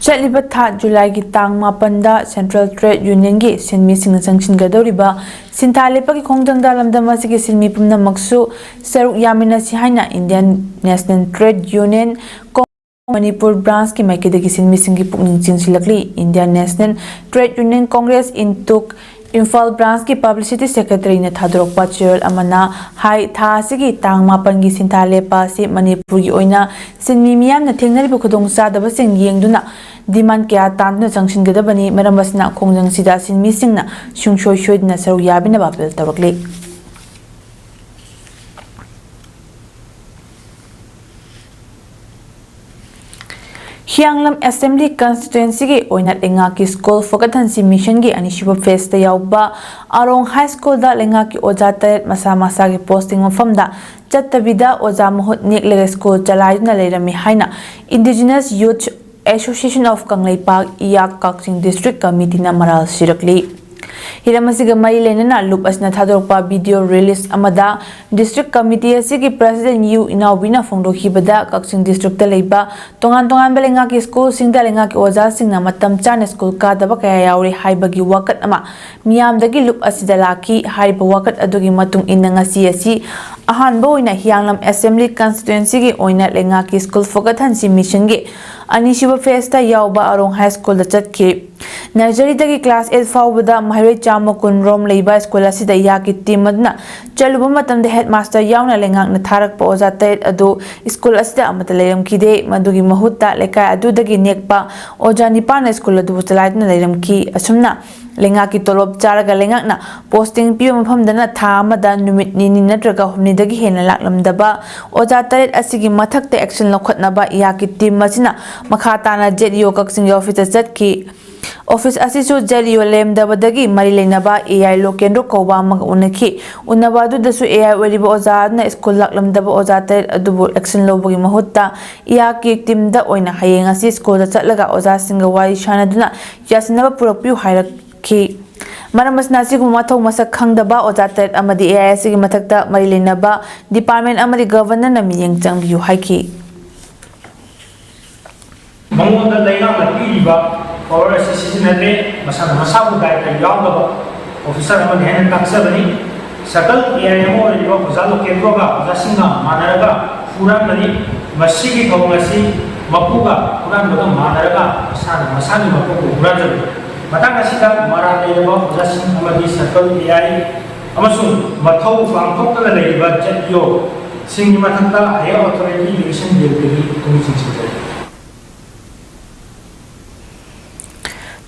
ꯆꯠꯂꯤꯕ ꯊꯥ ꯖꯨꯂꯥꯏꯒꯤ ꯇꯥꯡ ꯃꯥꯄꯟꯗ Central Trade Unionꯒꯤ ꯁꯤꯟꯃꯤꯁꯤꯡꯅ ꯆꯪꯁꯤꯟꯒꯗꯧꯔꯤꯕ ꯁꯤꯟꯊꯥ ꯂꯦꯞꯄꯒꯤ ꯈꯣꯡꯖꯪꯗ ꯂꯝꯗꯝ ꯑꯁꯤꯒꯤ ꯁꯤꯟꯃꯤ ꯄꯨꯝꯅꯃꯛꯁꯨ ꯁꯔꯨꯛ ꯌꯥꯃꯤꯟꯅꯁꯤ ꯍꯥꯏꯅ Indian National Trade Union ꯀꯣ-, ꯃꯅꯤꯄꯨꯔ branchꯀꯤ ꯃꯥꯏꯀꯩꯗꯒꯤ ꯁꯤꯟꯃꯤꯁꯤꯡꯒꯤ ꯄꯨꯛꯅꯤꯡ ꯆꯤꯡꯁꯤꯜꯂꯛꯂꯤ꯫ Indian National Trade Union Congress ꯏꯟꯇꯨꯛ Imphal branchꯀꯤ publicity secretaryꯅ ꯊꯥꯗꯣꯔꯛꯄ ꯆꯦꯔꯣꯜ ꯑꯃꯅ ꯍꯥꯏ, ꯊꯥ ꯑꯁꯤꯒꯤ ꯇꯥꯡ ꯃꯥꯄꯟꯒꯤ ꯁꯤꯟꯊꯥ ꯂꯦꯞꯄ ꯑꯁꯤ ꯃꯅꯤꯄꯨꯔꯒꯤ ꯑꯣꯏꯅ ꯁꯤꯟꯃꯤ ꯃꯤꯌꯥꯝꯅ ꯊꯦꯡꯅꯔꯤꯕ ꯈꯨꯗꯣꯡꯆꯥꯗꯕꯁꯤꯡ ꯌꯦꯡꯗꯨꯅ demand ꯀꯌꯥ ꯇꯥꯟꯗꯨꯅ ꯆꯪꯁꯤꯟꯒꯗꯕꯅꯤ꯫ ꯃꯔꯝ ꯑꯁꯤꯅ ꯈꯣꯡꯖꯪꯁꯤꯗ ꯁꯤꯟꯃꯤꯁꯤꯡꯅ ꯁꯨꯡꯁꯣꯏ ꯁꯣꯏꯗꯅ ꯁꯔꯨꯛ ꯌꯥꯕꯤꯅꯕ appeal ꯇꯧꯔꯛꯂꯤ꯫ ꯍꯤꯌꯥꯡꯂꯝ Assembly Constituencyꯒꯤ ꯑꯣꯏꯅ ꯂꯩꯉꯥꯛꯀꯤ ꯁ꯭ꯀꯨꯜ ꯐꯒꯠꯍꯟꯁꯤ ꯃꯤꯁꯟꯒꯤ ꯑꯅꯤꯁꯨꯕ phaseꯇ ꯌꯥꯎꯕ ꯑꯔꯣꯡ High Schoolꯗ ꯂꯩꯉꯥꯛꯀꯤ ꯑꯣꯖꯥ ꯇꯔꯦꯠ ꯃꯁꯥ ꯃꯁꯥꯒꯤ posting ꯃꯐꯝꯗ ꯆꯠꯇꯕꯤꯗ ꯑꯣꯖꯥ ꯃꯍꯨꯠ ꯅꯦꯛꯂꯒ ꯁ꯭ꯀꯨꯜ ꯆꯂꯥꯏꯗꯨꯅ ꯂꯩꯔꯝꯃꯤ ꯍꯥꯏꯅ Indigenous Youth Association of Kangleipak, ꯏꯌꯥꯛ, Kakching District Committeeꯅ ꯃꯔꯥꯜ ꯁꯤꯔꯛꯂꯤ꯫ ꯍꯤꯔꯝ ꯑꯁꯤꯒ ꯃꯔꯤ ꯂꯩꯅꯅ ꯂꯨꯞ ꯑꯁꯤꯅ ꯊꯥꯗꯣꯔꯛꯄ ꯚꯤꯗꯤꯑꯣ ꯔꯤꯂꯤꯁ ꯑꯃꯗ ꯗꯤꯁꯇ꯭ꯔꯤꯛ ꯀꯃꯤꯇꯤ ꯑꯁꯤꯒꯤ ꯄ꯭ꯔꯁꯤꯗꯦꯟ ꯌꯨ ꯏꯅꯥꯎꯕꯤꯅ ꯐꯣꯡꯗꯣꯛꯈꯤꯕꯗ, ꯀꯛꯆꯤꯡ ꯗꯤꯁꯇ꯭ꯔꯤꯛꯇ ꯂꯩꯕ ꯇꯣꯉꯥꯟ ꯇꯣꯉꯥꯟꯕ ꯂꯩꯉꯥꯛꯀꯤ ꯁ꯭ꯀꯨꯜꯁꯤꯡꯗ ꯂꯩꯉꯥꯛꯀꯤ ꯑꯣꯖꯥꯁꯤꯡꯅ ꯃꯇꯝ ꯆꯥꯅ ꯁ꯭ꯀꯨꯜ ꯀꯥꯗꯕ ꯀꯌꯥ ꯌꯥꯎꯔꯤ ꯍꯥꯏꯕꯒꯤ ꯋꯥꯀꯠ ꯑꯃ ꯃꯤꯌꯥꯝꯗꯒꯤ ꯂꯨꯞ ꯑꯁꯤꯗ ꯂꯥꯛꯈꯤ꯫ ꯍꯥꯏꯔꯤꯕ ꯋꯥꯀꯠ ꯑꯗꯨꯒꯤ ꯃꯇꯨꯡ ꯏꯟꯅ ꯉꯁꯤ ꯑꯁꯤ ꯑꯍꯥꯟꯕ ꯑꯣꯏꯅ ꯍꯤꯌꯥꯡꯂꯝ ꯑꯦꯁꯦꯝꯕ꯭ꯂꯤ ꯀꯟꯁꯇꯤꯇ꯭ꯋꯦꯟꯁꯤꯒꯤ ꯑꯣꯏꯅ ꯂꯩꯉꯥꯛꯀꯤ ꯁ꯭ꯀꯨꯜ ꯐꯒꯠꯍꯟꯁꯤ ꯃꯤꯁꯟꯒꯤ ꯑꯅꯤꯁꯨꯕ ꯐꯦꯁꯇ ꯌꯥꯎꯕ ꯑꯔꯣꯡ ꯍꯥꯏ ꯁ꯭ꯀꯨꯜꯗ ꯆꯠꯈꯤ꯫ ꯅꯔꯖꯔꯤꯗꯒꯤ ꯀ꯭ꯂꯥꯁ ꯑꯦꯠ ꯐꯥꯎꯕꯗ ꯃꯍꯩꯔꯣꯏ ꯆꯥꯝꯃ ꯀꯨꯟ ꯔꯣꯝ ꯂꯩꯕ ꯁ꯭ꯀꯨꯜ ꯑꯁꯤꯗ ꯏꯌꯥꯛꯀꯤ ꯇꯤꯝ ꯑꯗꯨꯅ ꯆꯠꯂꯨꯕ ꯃꯇꯝꯗ ꯍꯦꯗꯃꯥꯁꯇꯔ ꯌꯥꯎꯅ ꯂꯩꯉꯥꯛꯅ ꯊꯥꯔꯛꯄ ꯑꯣꯖꯥ ꯇꯔꯦꯠ ꯑꯗꯨ ꯁ꯭ꯀꯨꯜ ꯑꯁꯤꯗ ꯑꯃꯠꯇ ꯂꯩꯔꯝꯈꯤꯗꯦ꯫ ꯃꯗꯨꯒꯤ ꯃꯍꯨꯠꯇ ꯂꯩꯀꯥꯏ ꯑꯗꯨꯗꯒꯤ ꯅꯦꯛꯄ ꯑꯣꯖꯥ ꯅꯤꯄꯥꯟꯅ ꯁ꯭ꯀꯨꯜ ꯑꯗꯨꯕꯨ ꯆꯂꯥꯏꯗꯨꯅ ꯂꯩꯔꯝꯈꯤ꯫ ꯑꯁꯨꯝꯅ ꯂꯩꯉꯥꯛꯀꯤ ꯇꯣꯂꯣꯞ ꯆꯥꯔꯒ ꯂꯩꯉꯥꯛꯅ ꯄꯣꯁꯇꯤꯡ ꯄꯤꯕ ꯃꯐꯝꯗꯅ ꯊꯥ ꯑꯃꯗ ꯅꯨꯃꯤꯠ ꯅꯤꯅꯤ ꯅꯠꯇ꯭ꯔꯒ ꯍꯨꯝꯅꯤꯗꯒꯤ ꯍꯦꯟꯅ ꯂꯥꯛꯂꯝꯗꯕ ꯑꯣꯖꯥ ꯇꯔꯦꯠ ꯑꯁꯤꯒꯤ ꯃꯊꯛꯇ ꯑꯦꯛꯁꯟ ꯂꯧꯈꯠꯅꯕ ꯏꯌꯥꯛꯀꯤ ꯇꯤꯝ ꯑꯁꯤꯅ ꯃꯈꯥ ꯇꯥꯅ ꯖꯦꯠ ꯏ ꯑꯣ ꯀꯛꯆꯤꯡꯒꯤ ꯑꯣꯐꯤꯁꯇ ꯆꯠꯈꯤ꯫ ꯑꯣꯐꯤꯁ ꯑꯁꯤꯁꯨ ꯖꯦꯠ ꯏ ꯑꯣ ꯂꯩꯔꯝꯗꯕꯗꯒꯤ ꯃꯔꯤ ꯂꯩꯅꯕ ꯑꯦ ꯑꯥꯏ ꯂꯣꯀꯦꯟꯗ꯭ꯔꯣ ꯀꯧꯕ ꯑꯃꯒ ꯎꯅꯈꯤ꯫ ꯎꯅꯕ ꯑꯗꯨꯗꯁꯨ ꯑꯦ ꯑꯥꯏ ꯑꯣꯏꯔꯤꯕ ꯑꯣꯖꯥ ꯑꯗꯨꯅ ꯁ꯭ꯀꯨꯜ ꯂꯥꯛꯂꯝꯗꯕ ꯑꯣꯖꯥ ꯇꯔꯦꯠ ꯑꯗꯨꯕꯨ ꯑꯦꯛꯁꯟ ꯂꯧꯕꯒꯤ ꯃꯍꯨꯠꯇ ꯏꯌꯥꯛꯀꯤ ꯇꯤꯝꯗ ꯑꯣꯏꯅ ꯍꯌꯦꯡ ꯑꯁꯤ ꯁ꯭ꯀꯨꯜꯗ ꯆꯠꯂꯒ ꯑꯣꯖꯥꯁꯤꯡꯒ ꯋꯥꯔꯤ ꯁꯥꯅꯗꯨꯅ ꯌꯥꯁꯤꯟꯅꯕ ꯄꯨꯔꯛꯄꯤꯌꯨ ꯍꯥꯏꯔꯛꯈꯤ꯫ ꯃꯔꯝ ꯑꯁꯤꯅ ꯑꯁꯤꯒꯨꯝꯕ ꯃꯊꯧ ꯃꯁꯛ ꯈꯪꯗꯕ ꯑꯣꯖꯥ ꯇꯔꯦꯠ ꯑꯃꯗꯤ ꯑꯦ ꯑꯥꯏ ꯑꯁꯤꯒꯤ ꯃꯊꯛꯇ ꯃꯔꯤ ꯂꯩꯅꯕ ꯗꯤꯄꯥꯔꯠꯃꯦꯟ ꯑꯃꯗꯤ ꯒꯚꯔꯅꯔꯅ ꯃꯤꯠꯌꯦꯡ ꯆꯪꯕꯤꯌꯨ ꯍꯥꯏꯈꯤ꯫ ꯃꯉꯣꯟꯗ ꯂꯩꯉꯥꯛꯅ ꯄꯤꯔꯤꯕ ꯄꯥꯋꯔ ꯑꯁꯤ ꯁꯤꯖꯤꯟꯅꯗ꯭ꯔꯦ꯫ ꯃꯁꯥꯅ ꯃꯁꯥꯕꯨ ꯗꯥꯏꯇ ꯌꯥꯎꯗꯕ ꯑꯣꯐꯤꯁꯥꯔ ꯑꯃꯅꯤ ꯍꯥꯏꯅ ꯇꯥꯛꯆꯕꯅꯤ꯫ ꯁꯔꯀꯜ ꯑꯦ ꯑꯥꯏ ꯑꯃ ꯑꯣꯏꯔꯤꯕ ꯑꯣꯖꯥ ꯂꯣꯀꯦꯟꯗ꯭ꯔꯣꯒ ꯑꯣꯖꯥꯁꯤꯡꯒ ꯃꯥꯟꯅꯔꯒ ꯍꯨꯔꯥꯟꯕꯅꯤ꯫ ꯃꯁꯤꯒꯤ ꯊꯧꯑꯣꯡ ꯑꯁꯤ ꯃꯄꯨꯒ ꯍꯨꯔꯥꯟꯕꯒ ꯃꯥꯟꯅꯔꯒ ꯃꯁꯥꯅ ꯃꯁꯥꯒꯤ ꯃꯄꯨꯕꯨ ꯍꯨꯔꯥꯟꯖꯕꯅꯤ꯫ ꯃꯇꯥꯡ ꯑꯁꯤꯗ ꯃꯔꯥꯜ ꯂꯩꯔꯕ ꯑꯣꯖꯥꯁꯤꯡ ꯑꯃꯗꯤ ꯁꯔꯀꯜ ꯑꯦ ꯑꯥꯏ ꯑꯃꯁꯨꯡ ꯃꯊꯧ ꯄꯥꯡꯊꯣꯛꯇꯅ ꯂꯩꯔꯤꯕ ꯖꯦꯠ ꯏ ꯑꯣ ꯁꯤꯡꯒꯤ ꯃꯊꯛꯇ higher authority education bill ꯗꯒꯤ ꯈꯨꯠꯊꯥꯡ ꯆꯤꯡꯁꯤꯟꯖꯔꯤ꯫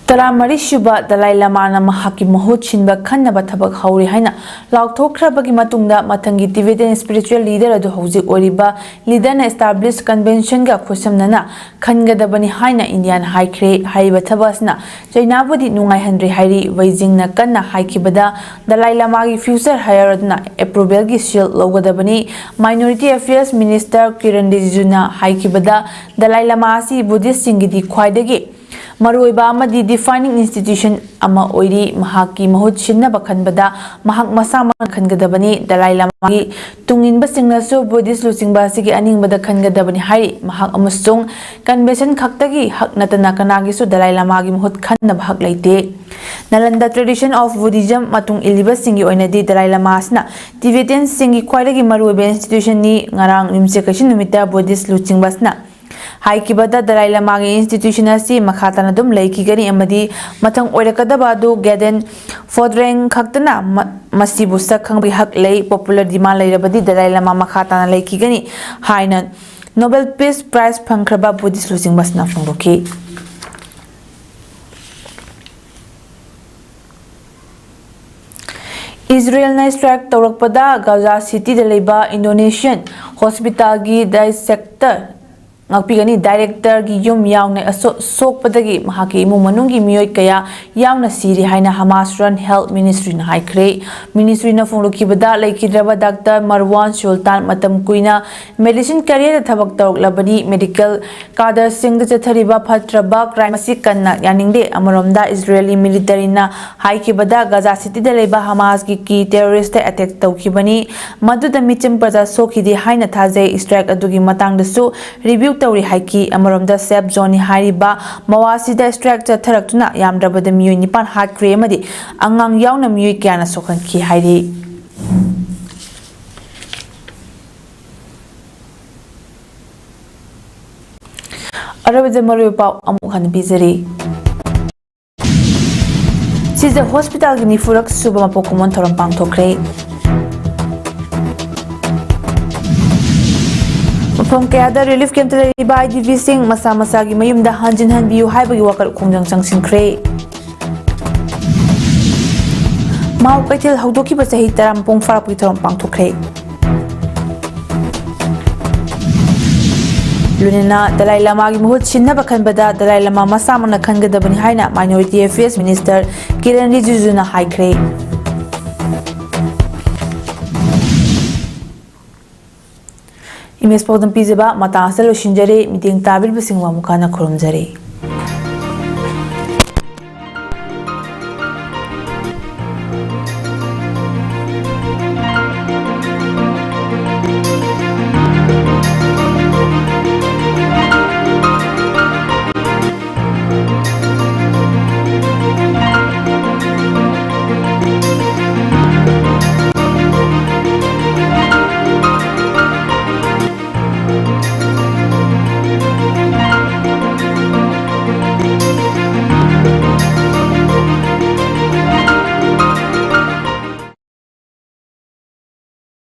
ꯇꯔꯥꯃꯔꯤꯁꯨꯕ ꯗꯂꯥꯏ ꯂꯃꯥꯅ ꯃꯍꯥꯛꯀꯤ ꯃꯍꯨꯠ ꯁꯤꯟꯕ ꯈꯟꯅꯕ ꯊꯕꯛ ꯍꯧꯔꯤ ꯍꯥꯏꯅ ꯂꯥꯎꯊꯣꯛꯈ꯭ꯔꯕꯒꯤ ꯃꯇꯨꯡꯗ, ꯃꯊꯪꯒꯤ Tibetan spiritual leader ꯑꯗꯨ ꯍꯧꯖꯤꯛ ꯑꯣꯏꯔꯤꯕ leader ꯅ established convention ꯒ ꯈꯨꯠꯁꯝꯅꯅ ꯈꯟꯒꯗꯕꯅꯤ ꯍꯥꯏꯅ ꯏꯟꯗꯤꯌꯥꯅ ꯍꯥꯏꯈ꯭ꯔꯦ꯫ ꯍꯥꯏꯔꯤꯕ ꯊꯕꯛ ꯑꯁꯤꯅ ꯆꯩꯅꯥꯕꯨꯗꯤ ꯅꯨꯡꯉꯥꯏꯍꯟꯗ꯭ꯔꯦ ꯍꯥꯏꯔꯤ꯫ ꯕꯩꯖꯤꯡꯅ ꯀꯟꯅ ꯍꯥꯏꯈꯤꯕꯗ ꯗꯂꯥꯏ ꯂꯃꯥꯒꯤ future hire ꯑꯗꯨꯅ approval ꯒꯤ seal ꯂꯧꯒꯗꯕꯅꯤ꯫ Minority Affairs Minister ꯀꯤꯔꯟ ꯔꯤꯖꯤꯖꯨꯅ ꯍꯥꯏꯈꯤꯕꯗ, ꯗꯂꯥꯏ ꯂꯃꯥ ꯑꯁꯤ Buddhist ꯁꯤꯡꯒꯤꯗꯤ ꯈ꯭ꯋꯥꯏꯗꯒꯤ ꯃꯔꯨꯑꯣꯏꯕ ꯑꯃꯗꯤ defining institution ꯑꯃ ꯑꯣꯏꯔꯤ꯫ ꯃꯍꯥꯛꯀꯤ ꯃꯍꯨꯠ ꯁꯤꯟꯅꯕ ꯈꯟꯕꯗ ꯃꯍꯥꯛ ꯃꯁꯥꯃꯛꯅ ꯈꯟꯒꯗꯕꯅꯤ꯫ ꯗꯂꯥꯏ ꯂꯥꯃꯥꯒꯤ ꯇꯨꯡꯏꯟꯕꯁꯤꯡꯅꯁꯨ ꯕꯨꯙꯤꯁ ꯂꯨꯆꯤꯡꯕ ꯑꯁꯤꯒꯤ ꯑꯅꯤꯡꯕꯗ ꯈꯟꯒꯗꯕꯅꯤ ꯍꯥꯏꯔꯤ꯫ ꯃꯍꯥꯛ ꯑꯃꯁꯨꯡ convention ꯈꯛꯇꯒꯤ ꯍꯛ ꯅꯠꯇꯅ ꯀꯅꯥꯒꯤꯁꯨ ꯗꯂꯥꯏ ꯂꯥꯃꯥꯒꯤ ꯃꯍꯨꯠ ꯈꯟꯅꯕ ꯍꯛ ꯂꯩꯇꯦ꯫ ꯅꯥꯂꯟꯗ Tradition of Buddhism ꯃꯇꯨꯡ ꯏꯜꯂꯤꯕꯁꯤꯡꯒꯤ ꯑꯣꯏꯅꯗꯤ ꯗꯂꯥꯏ ꯂꯥꯃꯥ ꯑꯁꯤꯅ Tibetan ꯁꯤꯡꯒꯤ ꯈ꯭ꯋꯥꯏꯗꯒꯤ ꯃꯔꯨꯑꯣꯏꯕ institution ꯅꯤ꯫ ꯉꯔꯥꯡ ꯌꯨꯝꯁꯀꯩꯁ ꯅꯨꯃꯤꯠꯇ ꯕꯨꯙꯤꯁ ꯂꯨꯆꯤꯡꯕ ꯑꯁꯤꯅ ꯍꯥꯏꯈꯤꯕꯗ, ꯗꯂꯥꯏ ꯂꯥꯃꯥꯒꯤ institution ꯑꯁꯤ ꯃꯈꯥ ꯇꯥꯅ ꯑꯗꯨꯝ ꯂꯩꯈꯤꯒꯅꯤ ꯑꯃꯗꯤ ꯃꯊꯪ ꯑꯣꯏꯔꯛꯀꯗꯕ ꯑꯗꯨ Gaden Photdreng ꯈꯛꯇꯅ ꯃ-, ꯃꯁꯤꯕꯨ ꯁꯛ ꯈꯪꯕꯒꯤ ꯍꯛ ꯂꯩ꯫ Popular demand ꯂꯩꯔꯕꯗꯤ ꯗꯂꯥꯏ ꯂꯥꯃꯥ ꯃꯈꯥ ꯇꯥꯅ ꯂꯩꯈꯤꯒꯅꯤ ꯍꯥꯏꯅ Nobel Peace Prize ꯐꯪꯈ꯭ꯔꯕ ꯕꯨꯙꯤꯁ ꯂꯨꯆꯤꯡꯕ ꯑꯁꯤꯅ ꯐꯣꯡꯗꯣꯛꯈꯤ꯫ ꯏꯖꯔꯦꯜꯅ strike ꯇꯧꯔꯛꯄꯗ ꯒꯥꯖꯥ ꯁꯤꯇꯤꯗ ꯂꯩꯕ Indonesian hospitalꯒꯤ dissector ꯉꯥꯛꯄꯤꯒꯅꯤ directorꯒꯤ ꯌꯨꯝ ꯌꯥꯎꯅ ꯑꯁꯣ-, ꯁꯣꯛꯄꯗꯒꯤ ꯃꯍꯥꯛꯀꯤ ꯏꯃꯨꯡ ꯃꯅꯨꯡꯒꯤ ꯃꯤꯑꯣꯏ ꯀꯌꯥ ꯌꯥꯎꯅ ꯁꯤꯔꯤ ꯍꯥꯏꯅ Hamas-run health ministryꯅ ꯍꯥꯏꯈ꯭ꯔꯦ꯫ Ministryꯅ ꯐꯣꯡꯗꯣꯛꯈꯤꯕꯗ, ꯂꯩꯈꯤꯗ꯭ꯔꯕ Doctor Marwan Sultan ꯃꯇꯝ ꯀꯨꯏꯅ medicine careerꯗ ꯊꯕꯛ ꯇꯧꯔꯛꯂꯕꯅꯤ꯫ Medical cadreꯁꯤꯡꯗ ꯆꯠꯊꯔꯤꯕ ꯐꯠꯇ꯭ꯔꯕ crime ꯑꯁꯤ ꯀꯟꯅ ꯌꯥꯅꯤꯡꯗꯦ꯫ ꯑꯃꯔꯣꯝꯗ, ꯏꯖꯔꯦꯂꯤ militaryꯅ ꯍꯥꯏꯈꯤꯕꯗ, ꯒꯥꯖꯥ ꯁꯤꯇꯤꯗ ꯂꯩꯕ Hamasꯀꯤ key terroristꯇ attack ꯇꯧꯈꯤꯕꯅꯤ, ꯃꯗꯨꯗ ꯃꯤꯆꯝ ꯄ꯭ꯔꯖꯥ ꯁꯣꯛꯈꯤꯗꯦ ꯍꯥꯏꯅ ꯊꯥꯖꯩ꯫ Strike ꯑꯗꯨꯒꯤ ꯃꯇꯥꯡꯗꯁꯨ review ꯇꯧꯔꯤ ꯍꯥꯏꯈꯤ꯫ ꯑꯃꯔꯣꯝꯗ, safe zoneꯅꯤ ꯍꯥꯏꯔꯤꯕ ꯃꯋꯥꯁꯤꯗ strike ꯆꯠꯊꯔꯛꯇꯨꯅ ꯌꯥꯝꯗ꯭ꯔꯕꯗ ꯃꯤꯑꯣꯏ ꯅꯤꯄꯥꯟ ꯍꯥꯠꯈ꯭ꯔꯦ ꯑꯃꯗꯤ ꯑꯉꯥꯡ ꯌꯥꯎꯅ ꯃꯤꯑꯣꯏ ꯀꯌꯥꯅ ꯁꯣꯛꯍꯟꯈꯤ ꯍꯥꯏꯔꯤ꯫ ꯑꯔꯣꯏꯕꯗ ꯃꯔꯨꯑꯣꯏꯕ ꯄꯥꯎ ꯑꯃꯨꯛ ꯍꯟꯅ ꯄꯤꯖꯔꯤ꯫ ꯁꯤꯖ hospitalꯒꯤ ꯅꯤꯐꯨꯔꯛ ꯁꯨꯕ ꯃꯄꯣꯛ ꯀꯨꯝꯑꯣꯟ ꯊꯧꯔꯝ ꯄꯥꯡꯊꯣꯛꯈ꯭ꯔꯦ꯫ ꯃꯐꯝ ꯀꯌꯥꯗ relief campꯇ ꯂꯩꯔꯤꯕ IDPꯁꯤꯡ ꯃꯁꯥ ꯃꯁꯥꯒꯤ ꯃꯌꯨꯝꯗ ꯍꯟꯖꯤꯟ ꯍꯟꯕꯤꯌꯨ ꯍꯥꯏꯕꯒꯤ ꯋꯥꯀꯠ ꯈꯣꯡꯖꯪ ꯆꯪꯁꯤꯟꯈ꯭ꯔꯦ꯫ ꯃꯥꯎ ꯀꯩꯊꯦꯜ ꯍꯧꯗꯣꯛꯈꯤꯕ ꯆꯍꯤ ꯇꯔꯥ ꯃꯄꯨꯡ ꯐꯥꯔꯛꯄꯒꯤ ꯊꯧꯔꯝ ꯄꯥꯡꯊꯣꯛꯈ꯭ꯔꯦ꯫ ꯂꯣꯏꯅꯅ ꯗꯂꯥꯏ ꯂꯥꯃꯥꯒꯤ ꯃꯍꯨꯠ ꯁꯤꯟꯅꯕ ꯈꯟꯕꯗ ꯗꯂꯥꯏ ꯂꯥꯃꯥ ꯃꯁꯥꯃꯛꯅ ꯈꯟꯒꯗꯕꯅꯤ ꯍꯥꯏꯅ Minority Affairs Minister ꯀꯤꯔꯟ ꯔꯤꯖꯤꯖꯨꯅ ꯍꯥꯏꯈ꯭ꯔꯦ꯫ Image ꯄꯥꯎꯗꯝ ꯄꯤꯖꯕ ꯃꯇꯥꯡ ꯑꯁꯤꯗ ꯂꯣꯏꯁꯤꯟꯖꯔꯦ꯫ ꯃꯤꯠꯌꯦꯡ ꯇꯥꯕꯤꯔꯤꯕꯁꯤꯡꯕꯨ ꯑꯃꯨꯛ ꯍꯟꯅ ꯈꯨꯔꯨꯝꯖꯔꯤ꯫